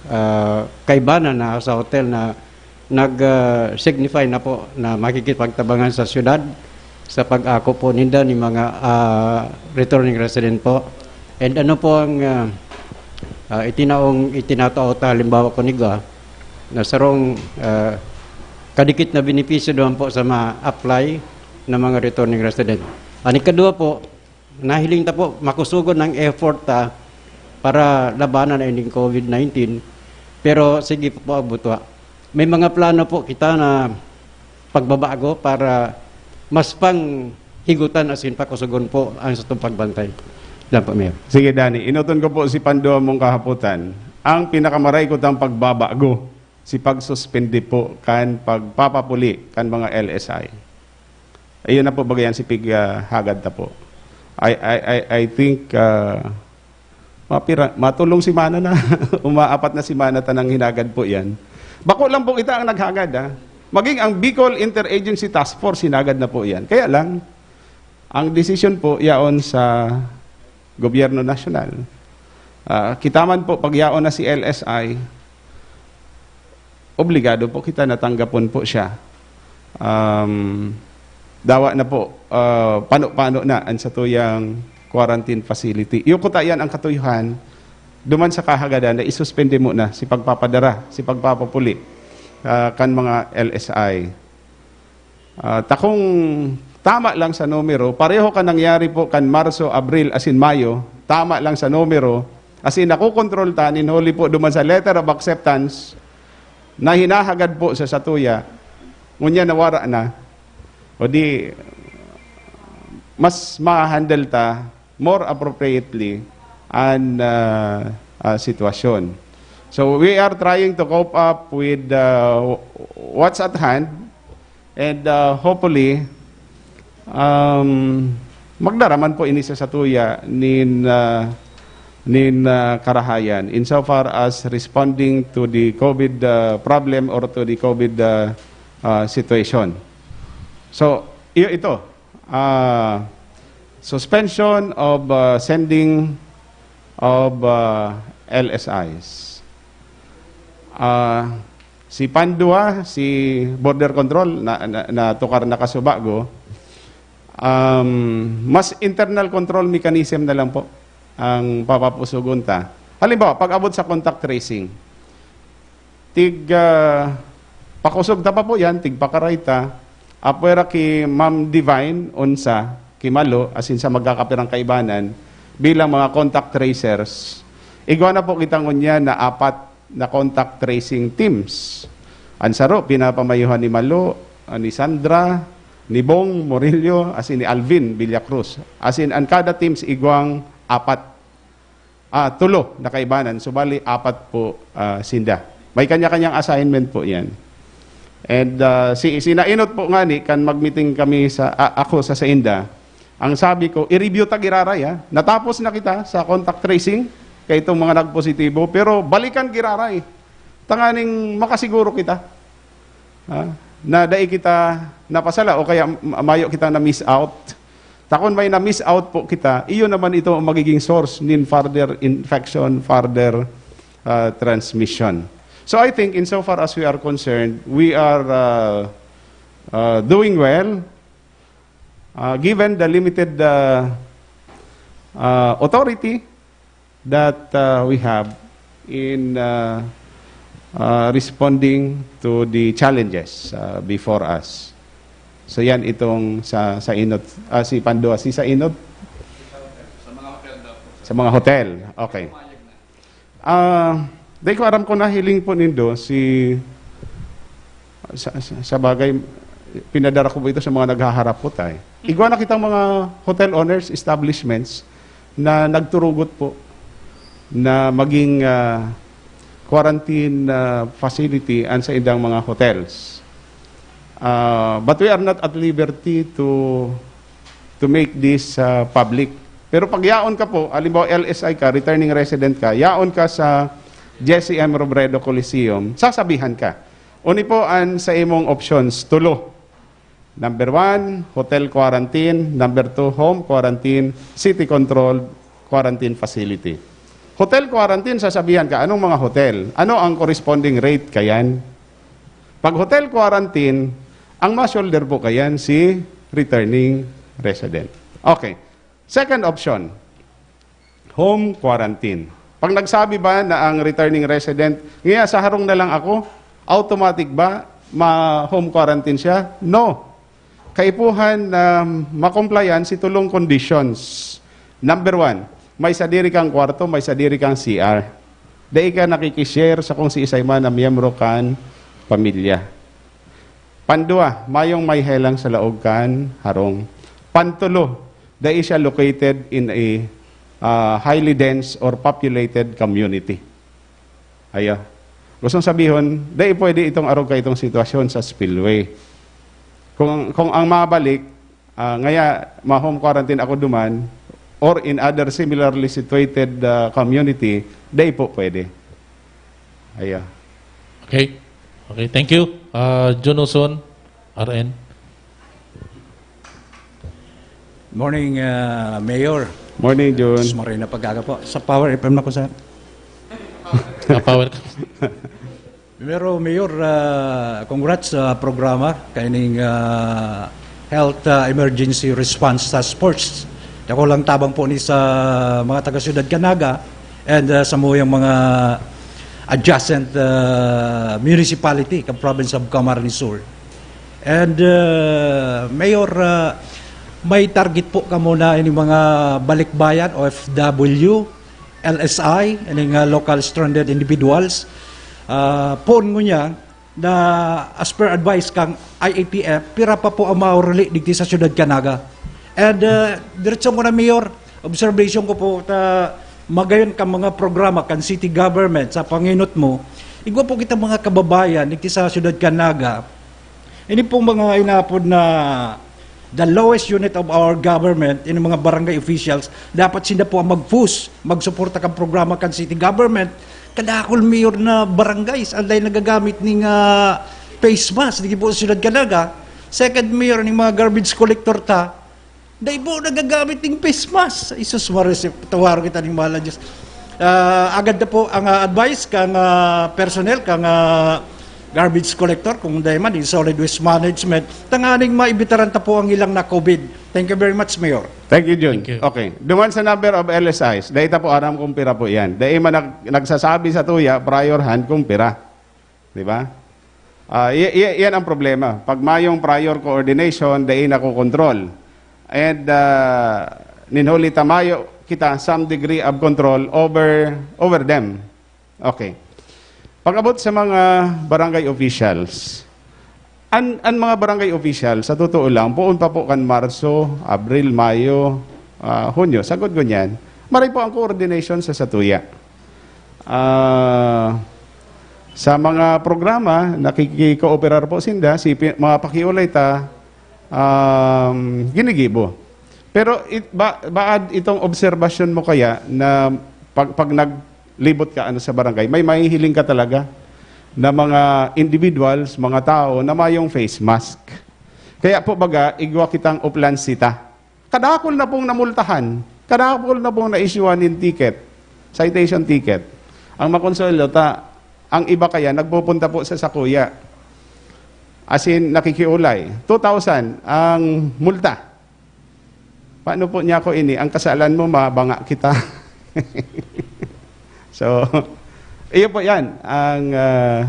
ah, kaibanan na sa hotel na nag-signify na po na makikipagtabangan sa syudad sa pag-ako po ninda ni mga ah, returning resident po. And ano po ang ah, ah, itinaong itinatao ta, halimbawa ko niga na sarong ah, kadikit na benepisyo naman po sa ma-apply na mga returning resident. Ang ikadua po, nahiling ta po, makusugon ang effort ta para labanan ang COVID nineteen. Pero sige po, abutwa. May mga plano po kita na pagbabago para mas pang higutan asin pakusugon po ang satong pagbantay. Yan po, Mayor. Sige, Danny. Inuton ko po si Pando mong kahaputan. Ang pinakamaray ko tang pagbabago, si pagsuspende po kan pagpapapuli kan mga L S I. Ayun na po, bagayan si Pig ah, Hagad ta po. I, I, I, I think ah, mapira, matulong si Mana na. Umaapat na si Mana tanang hinagad po yan. Bako lang po kita ang naghagad. Ha? Maging ang Bicol Interagency Task Force, hinagad na po yan. Kaya lang, ang desisyon po yaon sa gobyerno nasyonal. Ah, kita man po, pag yaon na si L S I, obligado po kita natanggapon po siya. Um, dawa na po, ah, pano-pano na ang satuyang quarantine facility. Iyo ko ta yan ang katuyuhan, duman sa kahagadan na isuspende mo na si pagpapadara, si pagpapapuli ah, kan mga L S I. Ah, takong tama lang sa numero, pareho ka nangyari po kan Marso, Abril, asin Mayo, tama lang sa numero, asin nakokontrol ta nin huli po duman sa letter of acceptance na hinahagad po sa satuya, ngunyan nawara na, o di, mas ma-handle ta more appropriately an ah, ah, sitwasyon. So we are trying to cope up with uh, what's at hand, and uh, hopefully um, magdara man po ini sa satuya nin uh, nin uh, karahayan insofar as responding to the COVID uh, problem or to the COVID uh, uh, situation. So, iyo ito. Ah, suspension of uh, sending of uh, L S Is. Ah, si Pandua, si border control na, na, na tukar na kasubago, um, mas internal control mechanism na lang po ang papapusugon ta. Halimbawa, pag abot sa contact tracing, tig ah, Pakosog ta pa po yan, tigpakaray ta. Apwera ki Ma'am Divine, unsa, ki Malo, asin sa magkakapirang kaibanan, bilang mga contact tracers. Igwa na po kita ngunyan na apat na contact tracing teams. An saro, pinapamayohan ni Malo, ah, ni Sandra, ni Bong Murillo, asin ni Alvin Villacruz. Asin, an kada teams igwang apat. Ah, tulo na kaibanan, subali apat po, ah, sinda. May kanya-kanyang assignment po yan. And, ah, si, sinainot po nga ni, kan mag-meeting kami sa, a- ako sa sainda, ang sabi ko, i-review ta giraray, ha? Natapos na kita sa contact tracing, kay itong mga nagpositibo, pero balikan giraray. Tanganing makasiguro kita, ha? Na dai kita napasala o kaya ma- mayo kita na-miss out. Takon may na-miss out po kita, iyo naman ito ang magiging source nin further infection, further, ah, transmission. So I think insofar as we are concerned, we are, ah, ah, doing well, ah, given the limited, ah, ah, authority that, ah, we have in, ah, ah, responding to the challenges, ah, before us. So yan itong sa, sa inot, ah, si Pando, si sa inot? Sa mga hotel. Okay. Ah, dai ko aram kung nahiling po nindo si, sa, sa, sa bagay, pinadara ko po ito sa mga naghaharap po tayo. Igwa na kitang mga hotel owners, establishments na nagturugot po na maging, ah, quarantine, ah, facility ang sa indang mga hotels. Ah, but we are not at liberty to to make this, ah, public. Pero pag yaon ka po, halimbawa L S I ka, returning resident ka, yaon ka sa Jesse M Robredo Coliseum, sasabihan ka. Uni po an sa imong options, tulo. Number one, hotel quarantine. Number two, home quarantine, city controlled quarantine facility. Hotel quarantine, sasabihan ka, anong mga hotel? Ano ang corresponding rate kayan? Pag hotel quarantine, ang ma-shoulder po kayan si returning resident. Okay. Second option, home quarantine. Pag nagsabi ba na ang returning resident, "Ngayon, sa harong na lang ako," automatic ba ma-home quarantine siya? No. Kaipuhan na ma-comply yan si tulong conditions. Number one, may sadiri kang kwarto, may sadiri kang C R. Dai ka nakikishare sa kung siisay man na miyembro kan pamilya. Pandua, mayong may helang sa laog kan harong. Pantulo, dai siya located in a, ah, highly dense or populated community. Ayo. Gustong sabihon, dai pwede itong arog ka itong sitwasyon sa spillway. Kung, kung ang mabalik, ah, ngaya ma-home quarantine ako duman, or in other similarly situated, ah, community, dai po pwede. Ayo. Okay. Okay, thank you. Uh, Jun Uson, R N. Morning, uh, Mayor. Morning, Jun. Mas maray na pag-aga po. Sa Power F M na ko, sir. Ka-power. Primero, Mayor, uh, congrats sa programa kaining uh, Health uh, Emergency Response Task Force. Dako lang tabang po ni sa mga taga Siyudad Canaga and uh, sa muyang mga adjacent uh, municipality kan province of Camarines Sur. And uh, Mayor, uh, may target po kamo na ini mga balikbayan, O F W, L S I, ining uh, local stranded individuals. Uh, poon ngunyan na as per advice kang I A T F, pira pa po ang mauruli digdi sa Siyudad Canaga. And uh, diretso ko na, Mayor, observation ko po, ta, magayon ka mga programa kan city government sa panginot mo, igwa po kita mga kababayan digdi sa Siyudad Canaga, ini pong mga inapod na the lowest unit of our government, ini mga barangay officials, dapat sinda po ang mag-push, magsuporta kan programa kan city government. Kadakul, Mayor, na barangays, alay nagagamit ning ah, face mask, di po sa Siyudad Canaga. Second, Mayor, ning mga garbage collector ta, dai po nagagamit ning face mask. Isus Maria, tawaro kita ning mahal na Diyos. Ah, agad na po ang ah, advice kang ah, personnel, kang ah, garbage collector, kung dai man, yung solid waste management, tanganing maibitaran ta po ang ilang na COVID. Thank you very much, Mayor. Thank you, Jun. Thank you. Okay. Duman sa number of L S Is, dai ta po aram kung pira po yan. Dai man nag- nagsasabi sa tuya, prior hand kung pira. Di ba? Ah, i- i- yan ang problema. Pag mayong prior coordination, dai nakokontrol. And ah, ninhuli ta mayo kita some degree of control over over them. Okay. Pag-abot sa mga barangay officials, an, an mga barangay officials, sa totoo lang, poon pa po kan Marso, Abril, Mayo, ah, Hunyo, sagod ngunyan, maray po ang coordination sa satuya. Ah, sa mga programa, nakikikooperar po sinda, si pi- mga pakiulay ta, um, ginigibo. Pero it, ba, baad itong obserbasyon mo kaya na pag, pag naglibot ka ano sa barangay, may mahihiling ka talaga na mga individuals, mga tao na mayong face mask. Kaya po baga, igwa kitang uplansita. Kadakol na pong namultahan, kadakol na pong naisyuhan nin ticket, citation ticket. Ang makonsuelo ta, ang iba kaya nagpupunta po sa sakuya. As in, nakikiulay. Two thousand ang multa. Paano po niya ako ini? Ang kasalan mo, mabanga kita. So, iyo po yan ang, ah,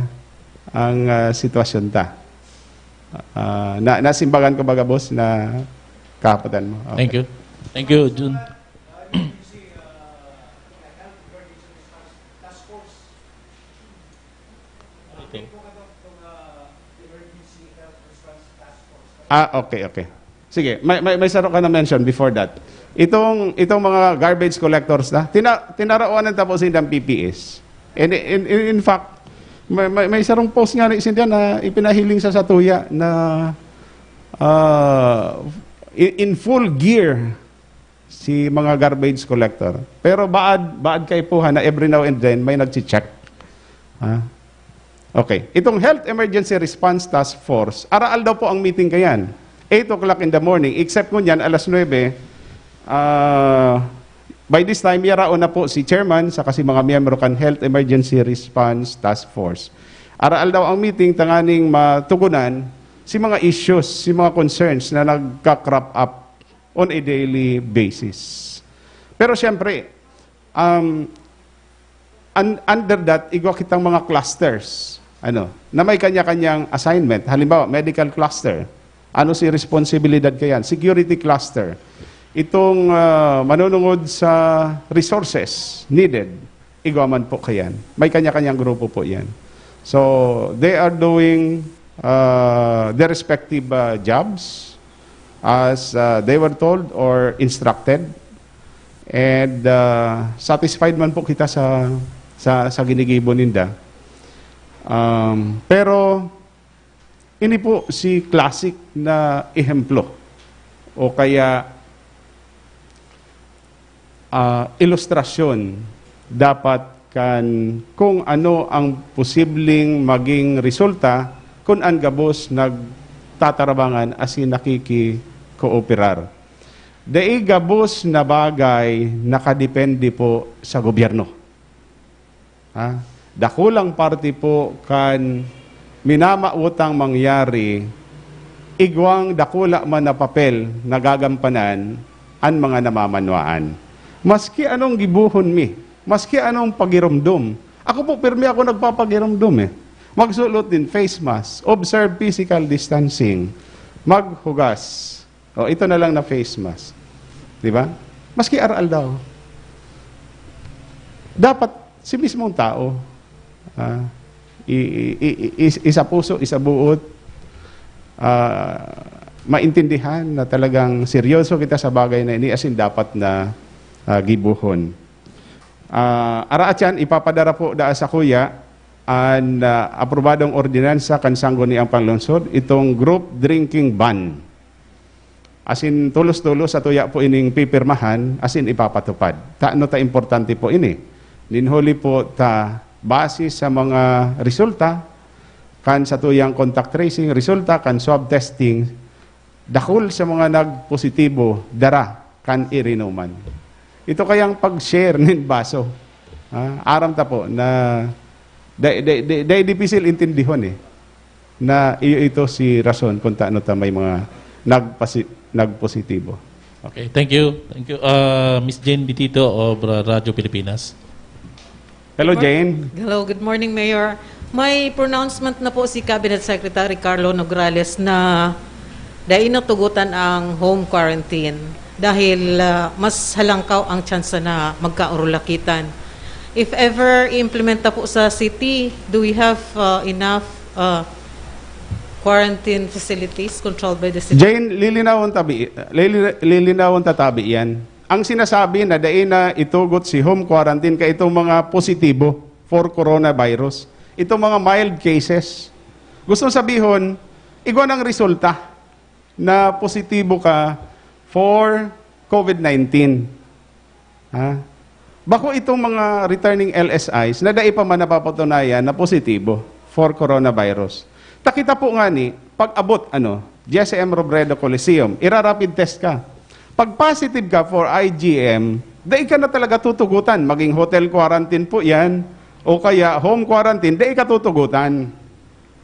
ang ah, sitwasyon ta. Ah, na, nasimbagan ko baga, boss, na kahapotan mo. Okay. Thank you. Thank you, Jun. Ah, okay, okay. Sige, may, may, may saro ka na mention before that. Itong, itong mga garbage collectors na, tina, tinarawanan ta po sindang P P S. And in, in, in fact, may, may, may sarong post nga ni sinda na ipinahiling sa satuya na ah, in, in full gear si mga garbage collector. Pero baad, baad kaipuhan na every now and then may nagche-check. Ah. Okay. Itong Health Emergency Response Task Force, araal daw po ang meeting kayan. Eight o'clock in the morning, except ngunyan, alas nuebe, ah, by this time, yaraon na po si chairman saka si mga miyembro kan Health Emergency Response Task Force. Araal daw ang meeting tanganing matugunan si mga issues, si mga concerns na nagka-crop up on a daily basis. Pero siyempre, um, un- under that, igwa kitang mga clusters, ano, na may kanya-kanyang assignment. Halimbawa, medical cluster. Ano si responsibilidad kayan? Security cluster. Itong ah, manunungod sa resources needed, igwa man po kayan. May kanya-kanyang grupo po yan. So, they are doing ah, their respective ah, jobs as ah, they were told or instructed. And ah, satisfied man po kita sa sa, sa ginigibo ninda. Um, pero ini po si classic na ehemplo o kaya ah, ilustrasyon dapat kan kung ano ang posibleng maging resulta kun an gabos nagtatarabangan asin nakikikooperar. Dai gabos na bagay nakadepende po sa gobyerno. Ha? Dakulang parte po kan minamawotang mangyari, igwang dakula man na papel na gagampanan an mga namamanwaan. Maski anong gibohon mi, maski anong pagiromdom. Ako po, pirmi ako nagpapagiromdom eh. Magsulot din face mask, observe physical distancing, maghugas. O, ito na lang na face mask. Di ba? Maski aral daw. Dapat si mismong tao, ah, i- i- i- i- isa puso, isa buot, ah, maintindihan na talagang seryoso kita sa bagay na ini, asin dapat na ah, gibohon. Ah, araat yan, ipapadara po daa sa kuya an ah, aprobadong ordinansa kan Sangguniang Panlungsod, itong group drinking ban. Asin tolos-tolos sa tuya po ining pipirmahan, asin ipapatupad. Tano ta importante po ini? Ninhuli po ta base sa mga resulta kan sa tuyang contact tracing, resulta kan swab testing, dakul sa mga nagpositibo dara kan irinuman. Ito kayang pag-share nin baso. Ah, aram ta po na dai, dai, dai, dai dipisil intindihon eh, na iyo ito si rason kung taano ta may mga nagpasi, nagpositibo. Okay, thank you. Thank you. Uh, Miss Jane Bitito of uh, Radyo Pilipinas. Hello, Jane. Hello, good morning, Mayor. May pronouncement na po si Cabinet Secretary Carlo Nograles na dai na tugutan ang home quarantine dahil, ah, mas halangkaw ang tsansa na magkaurulakitan. If ever i-implementa po sa city, do we have, ah, enough, ah, quarantine facilities controlled by the city? Jane, lilinawon tabi, lili- lilinawon tatabi yan. Ang sinasabi na dai na itugot si home quarantine kay itong mga positibo for coronavirus. Itong mga mild cases. Gusto sabihon, igwa ng resulta na positibo ka for COVID nineteen. Ha? Bako itong mga returning L S Is na dai pa man napapatunayan na positibo for coronavirus. Takita po nga ni, pag-abot, ano, G S M Robredo Coliseum, ira-rapid test ka. Pag positive ka for I G M, dai ka na talaga tutugutan. Maging hotel quarantine po yan, o kaya home quarantine, dai ka tutugutan.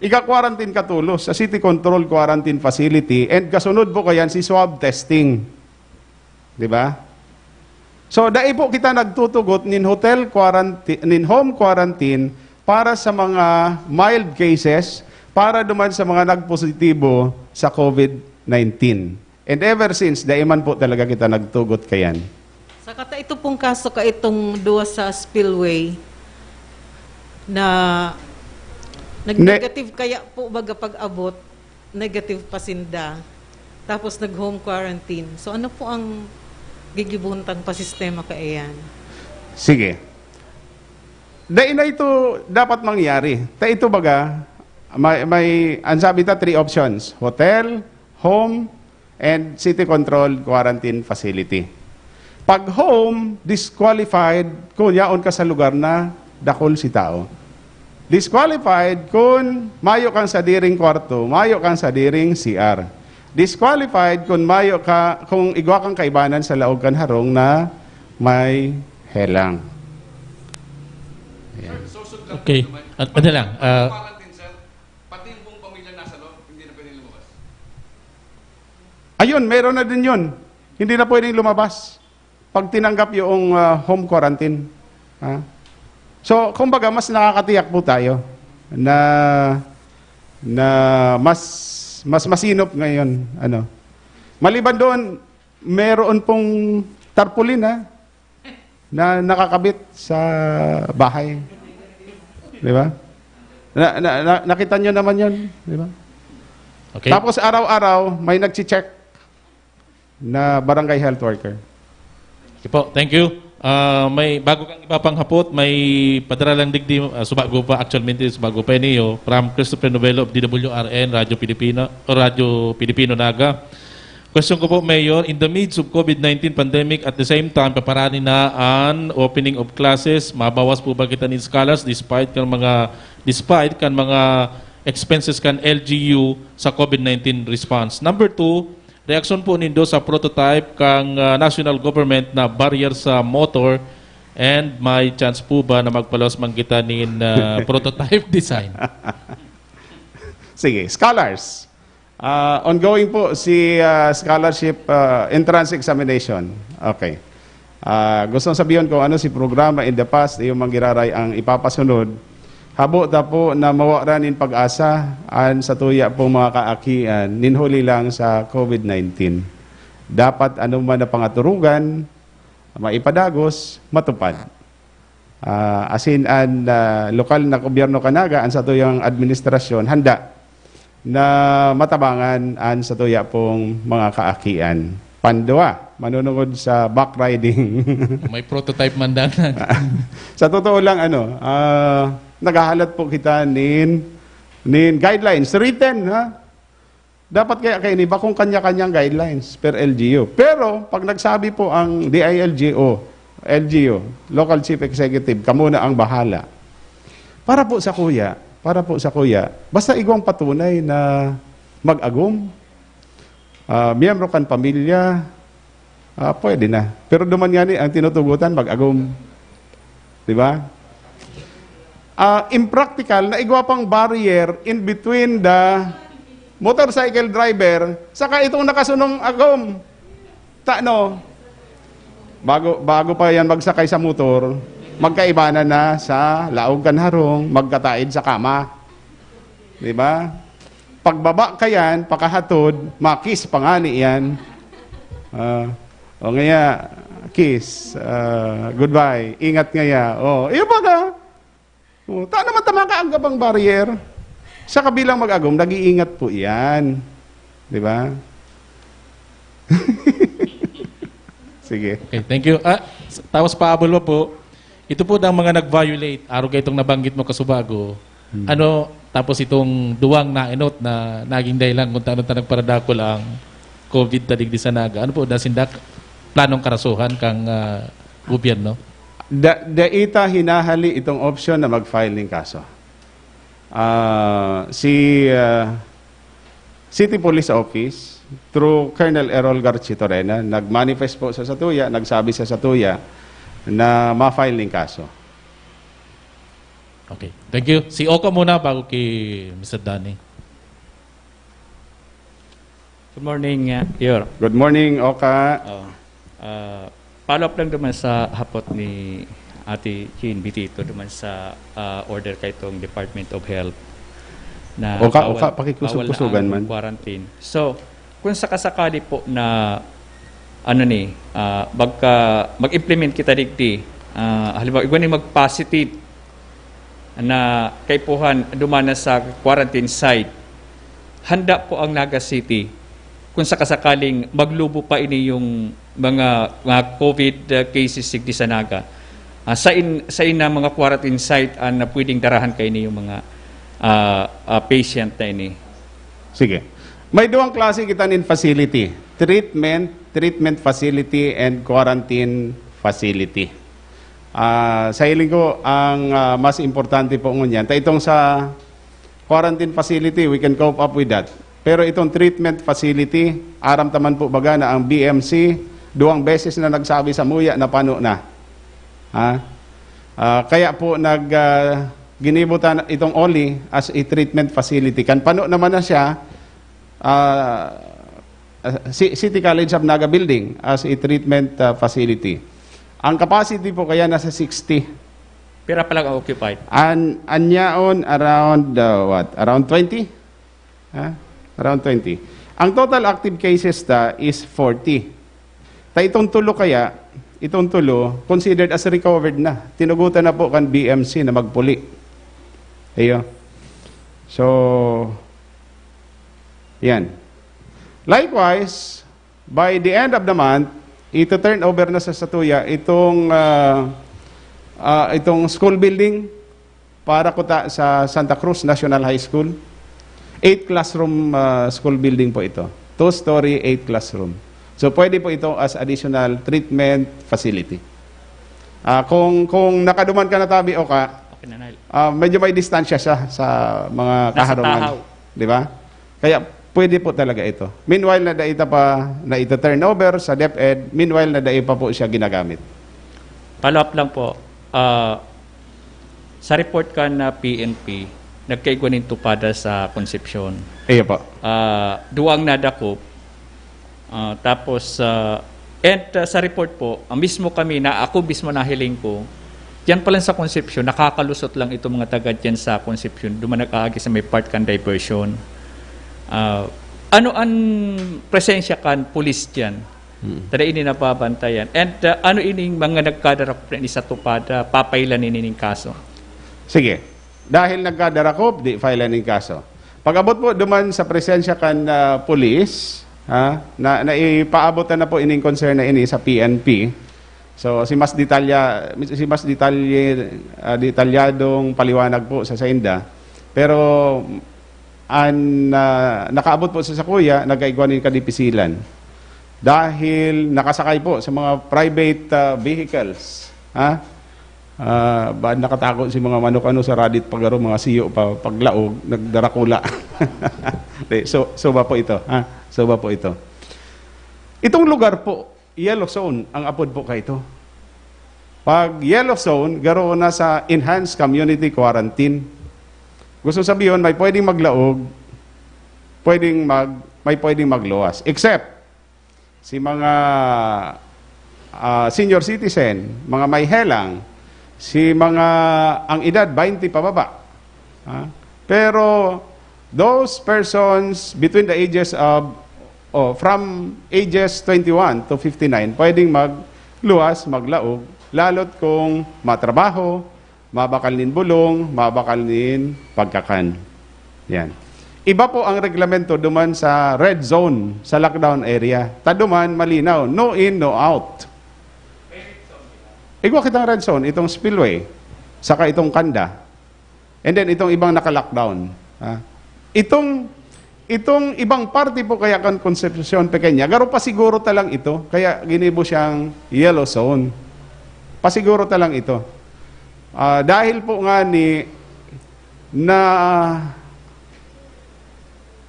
Iga-quarantine ka tulos sa City Control Quarantine Facility and kasunod po kayan si swab testing. Di ba? So, dai po kita nagtutugot nin hotel quarantine, nin home quarantine para sa mga mild cases, para duman sa mga nagpositibo sa COVID nineteen. And ever since, dai man po talaga kita nagtugot kayan. Saka ta ito pong kaso ka itong duwa sa spillway na nag-negative kaya po baga pag-abot, negative pa sinda. Tapos nag-home quarantine. So ano po ang gigibuntang pa sistema kaiyan? Sige. Dai na ito dapat mangyari. Ta ito baga, may, may ang sabi ta, three options. Hotel, home, and city controlled quarantine facility. Pag home, disqualified kung yaon ka sa lugar na dakul si tao. Disqualified kung mayo kang sadiring kwarto, mayo kang sadiring C R. Disqualified kung mayo ka, kung igwa kang kaibanan sa laog kan harong na may helang. Okay. At ano lang, ah, Pati yung buong pamilya nasa loob, hindi na pwedeng lumabas. Ayun, meron na din yun. Hindi na pwedeng lumabas pag tinanggap yung ah, home quarantine. Ha? So, kumbaga, mas nakakatiyak po tayo na na mas mas masinop ngayon, ano. Maliban doon, meron pong tarpaulin, ha, na nakakabit sa bahay. Di ba? Na, na, na, nakita nyo naman yun, di ba? Okay. Tapos araw-araw may nagche-check na barangay health worker. Sige po, thank you. Ah, may bago kang iba pang hapot, may padara lang digdi, ah, subago pa, actualmente subago pa niyo, from Christopher Novello of D W R N, Radyo Pilipina, o Radyo Pilipino Naga. Question ko po, Mayor, in the midst of COVID nineteen pandemic, at the same time, paparani na an opening of classes, mabawas po ba kita nin scholars despite kan mga despite kan mga expenses kan L G U sa COVID nineteen response? Number two, reaksyon po nindo sa prototype kang ah, national government na barrier sa motor, and may chance po ba na magpalos man kita nin ah, prototype design? Sige, scholars. Ah, ongoing po si ah, scholarship ah, entrance examination. Okay. Ah, gusto kong sabihin kung ano si programa in the past, yung manggiraray ang ipapasunod. Habo ta po na mawaran nin pag-asa an sa tuya pong mga kaakian, nin huli lang sa COVID nineteen. Dapat ano man na pangaturugan, maipadagos, matupad. Ah, asin an ah, lokal na gobyerno kanaga, an satuyang administrasyon, handa na matabangan an satuya pong mga kaakian. Pandua, manunungod sa backriding. May prototype man danan. Sa totoo lang, ano, ah, naghahalat po kita nin, nin guidelines, written, ha? Dapat kaya kayo ni bakong kanya-kanyang guidelines per L G U. Pero pag nagsabi po ang D I L G O, L G U, Local Chief Executive, kamo na ang bahala. Para po sa kuya, para po sa kuya, basta igwang patunay na mag-agom, ah, miyembro kan pamilya, ah, pwede na. Pero duman nga ni, ang tinutugutan, mag-agom. Di ba? Ah, impractical na igwa pang barrier in between the motorcycle driver saka itong nakasunong agom. Tano, bago, bago pa yan magsakay sa motor, Magkaibanan na sa laog kan harong, magkataid sa kama. Di ba? Pagbaba ka yan, pakahatod, makis pa ngani yan. Ah, o ngaya, kiss, ah, goodbye, ingat ngaya. O, iyo pa ka. O, ta naman ta makaanggap ang barrier. Sa kabilang mag-agom, nag-iingat po yan. Di ba? Sige. Okay, thank you. Ah, s- tapos paabol pa po, ito po ang mga nag-violate, arog itong nabanggit mo kasubago, ano, tapos itong duwang naenot na naging dahilan kung taano ta nagparadakol ang COVID ta digdi sa Naga. Ano po, dasindak planong karasuhan kang ah, gobyerno? Da, daita hinahali itong option na mag-file ng kaso. Ah, si ah, City Police Office, through Colonel Errol Garchitorena, nag-manifest po sa satuya, nagsabi sa satuya na ma-file ng kaso. Okay. Thank you. Si Oka muna bago kay Mister Danny. Good morning, uh, Yor. Good morning, Oka. Oh, uh, follow up lang naman sa hapot ni Ate Jean Bitito naman sa uh, order kay itong Department of Health na Oka, bawal, Oka, pakikusog-kusugan bawal man. ang quarantine. So, kung sakasakali po na ano ni, uh, magka, mag-implement kita digdi, uh, halimbawa, igwa ni mag-positive na kaipuhan dumana sa quarantine site, handa po ang Naga City kung sakasakaling maglubo pa ini yung mga, mga COVID uh, cases sigdi sa Naga. Uh, sa in, sa ina mga quarantine site ang uh, pwedeng darahan kaini yung mga uh, uh, patient na ini. Sige. May duwang klase kita nin facility. Treatment, treatment facility, and quarantine facility. Ah, sa hiling ko, ang ah, mas importante po ngunyan, ta itong sa quarantine facility, we can cope up with that. Pero itong treatment facility, aram taman po baga na ang B M C, duwang beses na nagsabi sa muya na pano na. Ha? Ah, kaya po nag ah, ginibo ta itong Oli as a treatment facility. Kan pano naman na siya, ah, ah, Ci- City College of Naga Building as a treatment ah, facility. Ang capacity po kaya nasa sixty. Pira pa lang ang occupied? An anyaon around uh, what? Around twenty? Ha? Around twenty. Ang total active cases ta is forty. Ta itong tulo kaya, itong tulo, considered as recovered na. Tinugutan na po kan B M C na magpuli. Iyo. So, yan. Likewise, by the end of the month, ito turn over na sa satuya itong ah, ah, itong school building para kuta sa Santa Cruz National High School. Eight classroom ah, school building po ito. Two-story, eight classroom. So pwede po ito as additional treatment facility. Ah, kung kung nakaduman ka na tabi o ka, Okay na, Nahil. ah, medyo may distansya siya sa mga Nasa kaharungan. Tahaw. Di ba? Kaya pwede po talaga ito. Meanwhile na daita pa na ito turnover sa DepEd, meanwhile na dai pa po siya ginagamit. Follow up lang po. Ah, sa report kan na P N P, nagkaigwa nin tupada sa Concepcion. Iyo po. Ah, duwang nadakop. Ah, tapos, ah, and ah, sa report po, ang mismo kami na ako mismo nahiling ko, diyan pa lang sa Concepcion, nakakalusot lang itong mga taga diyan sa Concepcion, duman nag-aagi sa may part kan diversion. Ah, ano ang presensya kan pulis diyan? Tada ini nababantayan. And ah, ano ining mga nagkadarakop na ini sa tupada, papailan ini ning kaso? Sige. Dahil nagkadarakop, di file ning kaso. Pag-abot po duman sa presensya kan ah, pulis, ha, na naipaabot na po ining concern na ini sa P N P. So si mas detalya si mas detalye ah, detalyadong paliwanag po sa sainda. Pero an ah, nakaabot po sa sakuya, nagkaigwa nin kadipisilan. Dahil nakasakay po sa mga private ah, vehicles, ha? Ah, ba nakatago si mga manok ano sa radit pagaro mga siyo pa paglaog nagdarakula. Di, so so ba po ito, ha? So ba po ito? Itong lugar po, yellow zone ang apod po kaito. Pag yellow zone, garo na sa enhanced community quarantine. Gusto sabihin, may pwedeng maglaog, pwedeng mag may pwedeng magluwas. Except si mga ah, senior citizen, mga may helang, Si mga, ang edad, twenty pababa. Ha? Pero those persons between the ages of, oh, from ages twenty-one to fifty-nine, pwedeng magluwas, maglaog, lalot kung matrabaho, mabakal nin bulong, mabakal nin pagkakan. Yan. Iba po ang reglamento duman sa red zone, sa lockdown area. Ta duman, malinaw, no in, no out. Igwa kitang red zone, itong spillway, saka itong kanda. And then itong ibang naka-lockdown. Ah. Itong, itong ibang parte po kaya kan Concepcion Pequeña, garo pasiguro ta lang ito, kaya ginibo siyang yellow zone. Pasiguro ta lang ito. Ah, dahil po nga ni na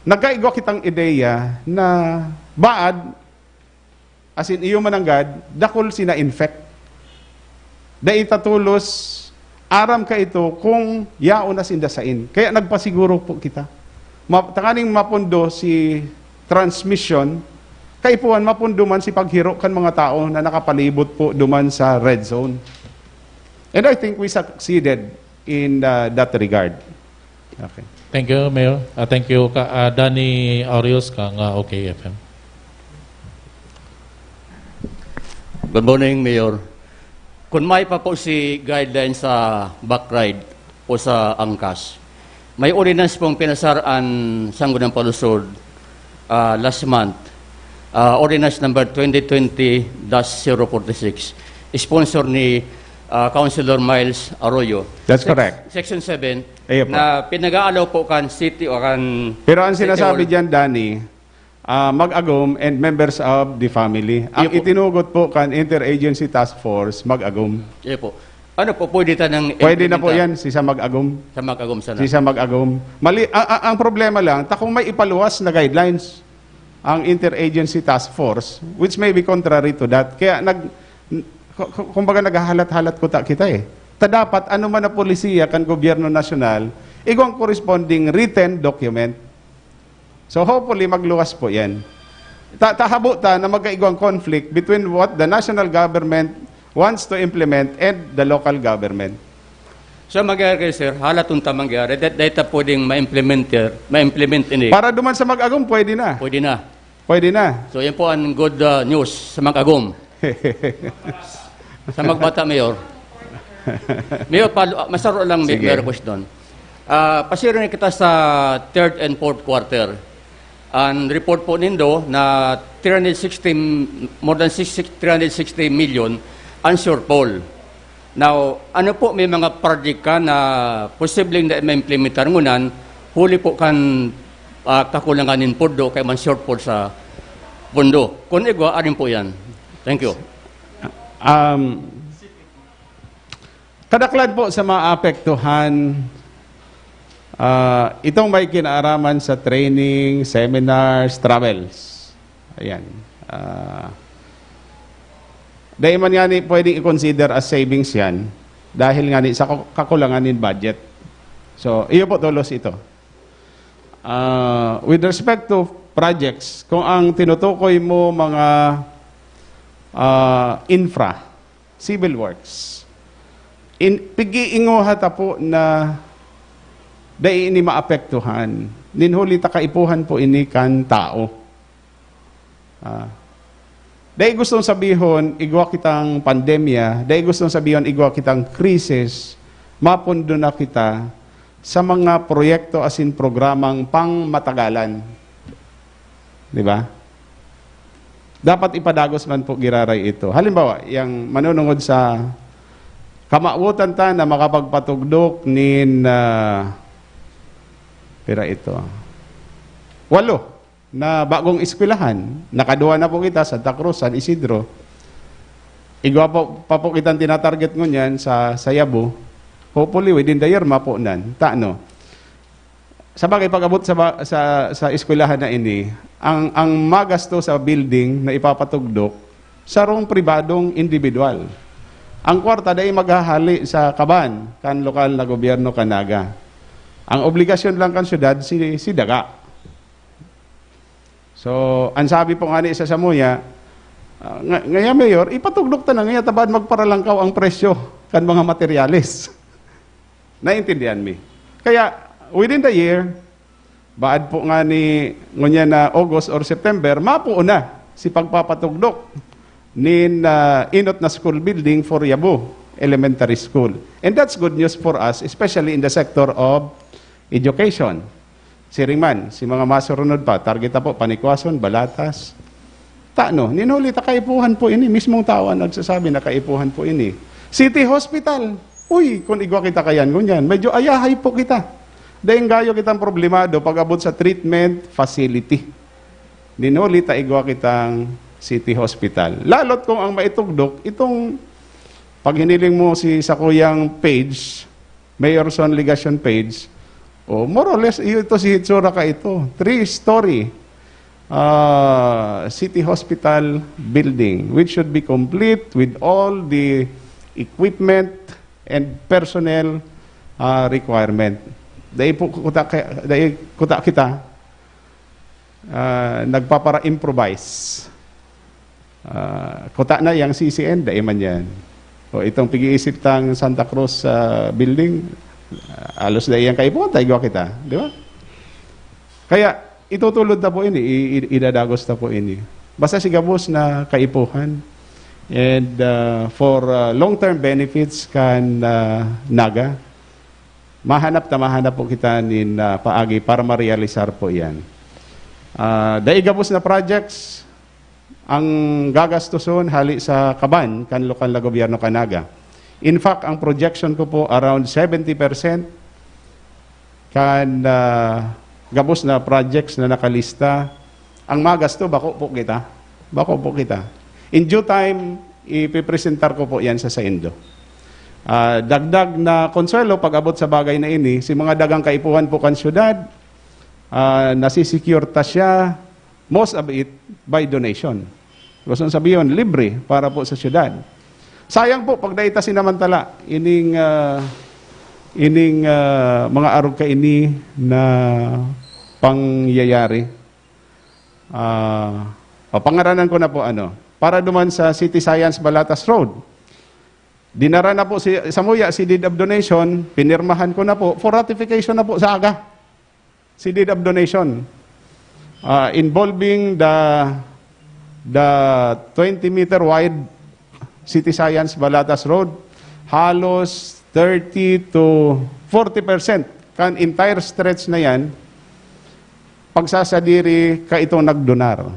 nagkaigwa kitang ideya na baad, as in, iyo mananggad, dakul sina infect. Dai ta tolos aram kaito kung yaon na sinda sain. Kaya nagpasiguro po kita. Ma-, tanganing mapundo si transmission, kaipuhan mapundo man si paghiro kan mga tao na nakapalibot po duman sa red zone. And I think we succeeded in, uh, that regard. Okay. Thank you, Mayor. Ah, thank you, ka, ah, Danny Aureus, kang ah, OK F M. Good morning, Mayor. Kung may pa po si guidelines sa backride o sa angkas, may ordinance pong pinasar ang Sangguniang Palusod ah, last month. Ah, ordinance number twenty twenty dash zero forty-six. Sponsor ni ah, Councilor Miles Arroyo. That's correct. Section seven, Ayun po. Na pinag-aalaw po kan city o kan Pero ang city sinasabi hall. Dyan, Danny, ah, mag-agom and members of the family. Ang Iyo po. Itinugot po kan Interagency Task Force, mag-agom. Iyo po. Ano po, pwede ta nang Pwede na po implementa yan, si sa mag-agom. Sa mag-agom sana. Si sa mag-agom. Mali, ang, ang, ang problema lang, ta kung may ipaluwas na guidelines ang Interagency Task Force, which may be contrary to that. Kaya nag, ku- ku- kumbaga naghahalat-halat ko ta kita eh. Ta dapat, ano man na polisiya kan gobyerno nasyonal, igwang corresponding written document. So hopefully, magluwas po yan. Ta tahabo ta na magkaigwang conflict between what the national government wants to implement and the local government. So mangyari kayo, sir, halaton ta mangyari, that data pwedeng ma-implement, ma-implement ini. Para duman sa mag-agom, pwede na. Pwede na. Pwede na. So yan po ang good uh, news sa mag-agom. Sa magbata, Mayor. Mayor, palo, masaro lang may, Sige. may request doon. Ah, pasiro na kita sa third and fourth quarter. Ang report po nindo na three hundred sixty, more than sixty, three hundred sixty million ang shortfall. Now, ano po may mga project ka na posibleng na ma-implementar ngunan, huli po kan ah, kakulangan nin pondo kay man shortfall sa pondo. Kung igwa, arin po yan. Thank you. Um, kadaklan po sa maapektuhan, ah, itong may kinaaraman sa training, seminars, travels. Ayan. Ah, dahil man nga ni pwedeng i-consider as savings yan, dahil nga ni sa ku- kakulangan nin budget. So, iyo po tolos ito. Ah, with respect to projects, kung ang tinutukoy mo mga ah, infra, civil works, in, pig-iinguha ta po na dai ini maapektuhan. Nin huli ta kaipuhan po ini kan tao. Ah, dai gustong sabihon, igwa kitang pandemya, dai gustong sabihon, igwa kitang krisis, mapundo na kita sa mga proyekto asin programang pangmatagalan. Di ba? Dapat ipadagos man po giraray ito. Halimbawa, yang manunungod sa kamawotan ta na makapagpatugdok nin, ah, pira ito, walo na bagong eskwelahan. Nakaduwa na po kita, Santa Cruz, San Isidro. Igwa po, pa po kitang tinatarget ngunyan sa, sa Yabo. Hopefully, within the year, mapunan. Tano? Sa bagay, pag-abot sa, ba- sa, sa eskwelahan na ini, ang, ang magasto sa building na ipapatugdok, sarong pribadong individual. Ang kwarta dai maghahali sa kaban kan lokal na gobyerno kan Naga. Ang obligasyon lang kan syudad, si, si daga. So, ang sabi po nga ni sa samuya, ah, nga, ngaya, Mayor, ipatugdok ta na ngaya, tabad magparalangkaw ang presyo. kan mga materyales. Naintindihan mi. Kaya, within the year, baad po nga ni ngunyan na August or September, mapuo na si pagpapatugdok nin ah, inot na school building for Yabo Elementary School. And that's good news for us, especially in the sector of education. Siring man, si mga masurunod pa, target na po, Panikwason, Balatas. Tano, ninuli ta kaipuhan po ini. Mismong tao ang nagsasabi na kaipuhan po ini. City Hospital. Uy, kung igwa kita kayan, ngunyan, medyo ayahay po kita. Dahil gayo kitang problemado pag-abot sa treatment facility. Ninuli ta igwa kitang city hospital. Lalot kung ang maitugdok, itong pag hiniling mo si sakuyang page, Mayor Son Legacion page, o more or less, iyo ito si hitsura ka ito. Three-story ah, city hospital building, which should be complete with all the equipment and personnel ah, requirement. Dai po kuta, dai kuta kita ah, nagpapara-improvise. Ah, kuta na yang C C N, dai man yan. O itong pag-iisip tang Santa Cruz ah, building, ah, alos dai yang kaipuhan, taigwa kita, di ba? Kaya itutulod na po ini, i- i- idadagos na po ini. Basta si gabos na kaipuhan. And ah, for ah, long-term benefits kan ah, Naga, mahanap na mahanap po kita nin ah, paagi para marealisar po yan. Ah, dai gabos na projects, ang gagastoson hali sa kaban kan lokal na gobyerno kan Naga. In fact, ang projection ko po around seventy percent kan ah, gabos na projects na nakalista. Ang magasto, bako po kita. Bako po kita. In due time, ipipresentar ko po yan sa saindo. Ah, dagdag na konsuelo pag-abot sa bagay na ini, si mga dagang kaipuhan po kan syudad, ah, nasisecure ta siya, most of it by donation. Gusto sabihon, libre para po sa syudad. Sayang po, pag dai ta sinamantala, ining, ah, ining ah, mga arog kaini na pangyayari. Ah, papangaranan ko na po, ano, para duman sa City Science Balatas Road. Dinara na po si, samuya si deed of donation, pinirmahan ko na po, for ratification na po sa aga. Si deed of donation ah, involving the the twenty meter wide City Science Balatas Road, halos thirty to forty percent kan entire stretch na yan, pagsasadiri ka itong nagdonar,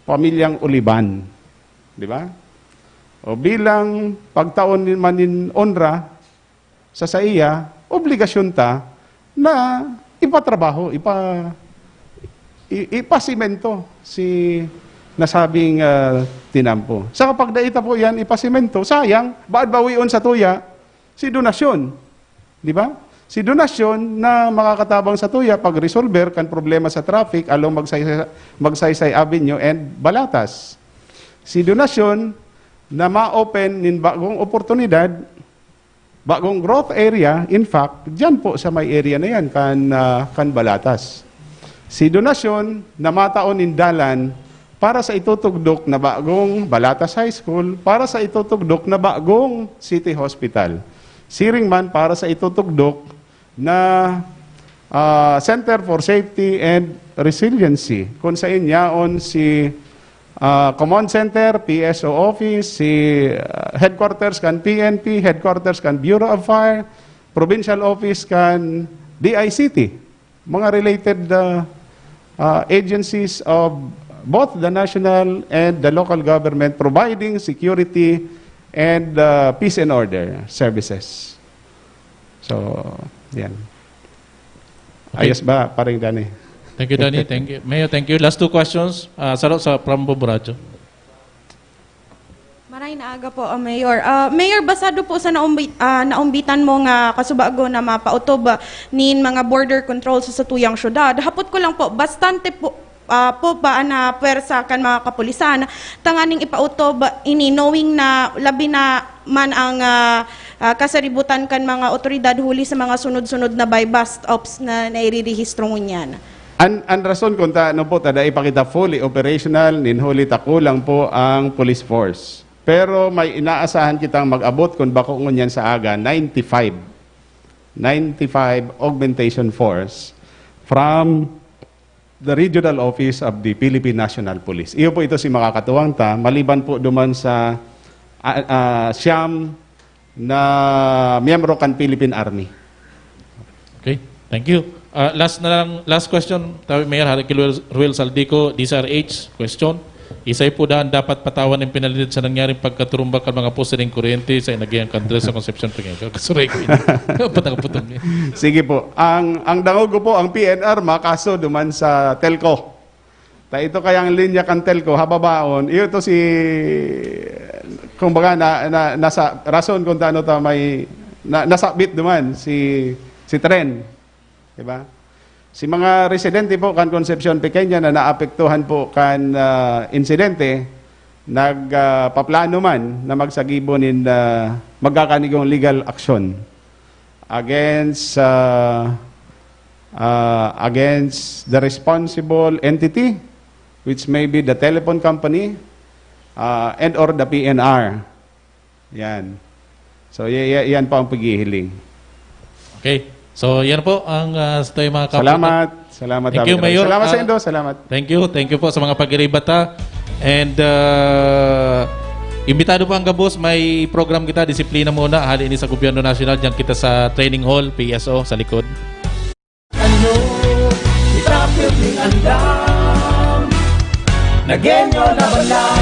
pamilyang Uliban. Di ba? O bilang pagtaon ni manin onra sa saiya, obligasyon ta na ipatrabaho, ipa, i- ipasimento si nasabing ah, tinampo. Sa kapag dai ta po yan ipasimento, sayang, baad bawion sa tuya si donasyon. Di ba? Si donasyon na makakatabang sa tuya pag-resolver kan problema sa traffic along Magsaysay, Magsaysay Avenue and Balatas. Si donasyon na ma-open nin bagong oportunidad, bagong growth area, in fact, diyan po sa may area na yan, kan, ah, kan Balatas. Si donasyon na mataon nin dalan para sa itutugdok na bagong Balatas High School, para sa itutugdok na bagong City Hospital. Siring man para sa itutugdok na ah, Center for Safety and Resiliency, kung sa inyaon si ah, Command Center, P S O Office, si ah, headquarters kan P N P, headquarters kan Bureau of Fire, provincial office kan D I C T, mga related ah, ah, agencies of both the national and the local government providing security and ah, peace and order services. So, yan. Okay. Ayos ba, Paring Danny? Thank you, Danny. Thank you. Mayor, thank you. Last two questions. Ah, saro sa from Bomboracho. Maray na aga po, ah, Mayor. Ah, Mayor, basado po sa naumbi-, ah, naumbitan mo nga kasubago na mapautob, ah, nin mga border control sa satuyang syudad. Hapot ko lang po, bastante po, ah, po ba na pwersa kan mga kapulisan tanganing ipautob ini, knowing na labi na man ang, ah, ah, kasaributan kan mga otoridad huli sa mga sunod-sunod na buy-bust ops na nairirehistro ngunyan? An, an rason kung ta, ano po, ta dai pa kita fully operational, nin huli ta kulang po ang police force. Pero may inaasahan kitang mag-abot, kung bako ngunyan sa aga, ninety-five. Ninety-five augmentation force from the regional office of the Philippine National Police. Iyo po ito si makakatuwang ta, maliban po duman sa, ah, ah, siyam na miyembro kan Philippine Army. Okay, thank you. Ah, last na lang, last question, tabi Mayor, hali ki Ruel, Ruel Saldico, D Z R H, question. Isay po daan dapat patawan ng penalidad sa nangyaring pagkaturumbak kan mga poste ning kuryente sa Inagihan Country sa Concepcion, Pequeño. Kasuray ko ini. Dapat nakaputong niya. Sige po. Ang, ang dangog ko po, ang P N R makaso duman sa telco. Ta ito kayang linya kan telco, hababaon. Iyo to si, kumbaga, na, na, nasa rason kung taano ta may, na, nasabit duman si, si tren. Diba? Si mga residente po kan Concepcion Pequeña na naapektuhan po kan, ah, insidente, nagpaplano man na magsagibo nin, ah, magkakanigong legal action against, ah, ah, against the responsible entity, which may be the telephone company, ah, and or the P N R. Yan. So, y- y- yan po ang paghihiling. Okay. So, yan po ang uh, sa tayo mga kapatid. Salamat. Salamat, Thank you, David. Mayor. Salamat sa Ah, indo. Salamat. Thank you. Thank you po sa mga pag-iribat, ha. And uh, imbitado po ang gabos. May program kita, Disiplina Muna. Hali ini sa Gobyerno Nasyonal. Diyan kita sa training hall, P S O, sa likod. Ano? Itapil ni andam. Nagenyo na ba lang?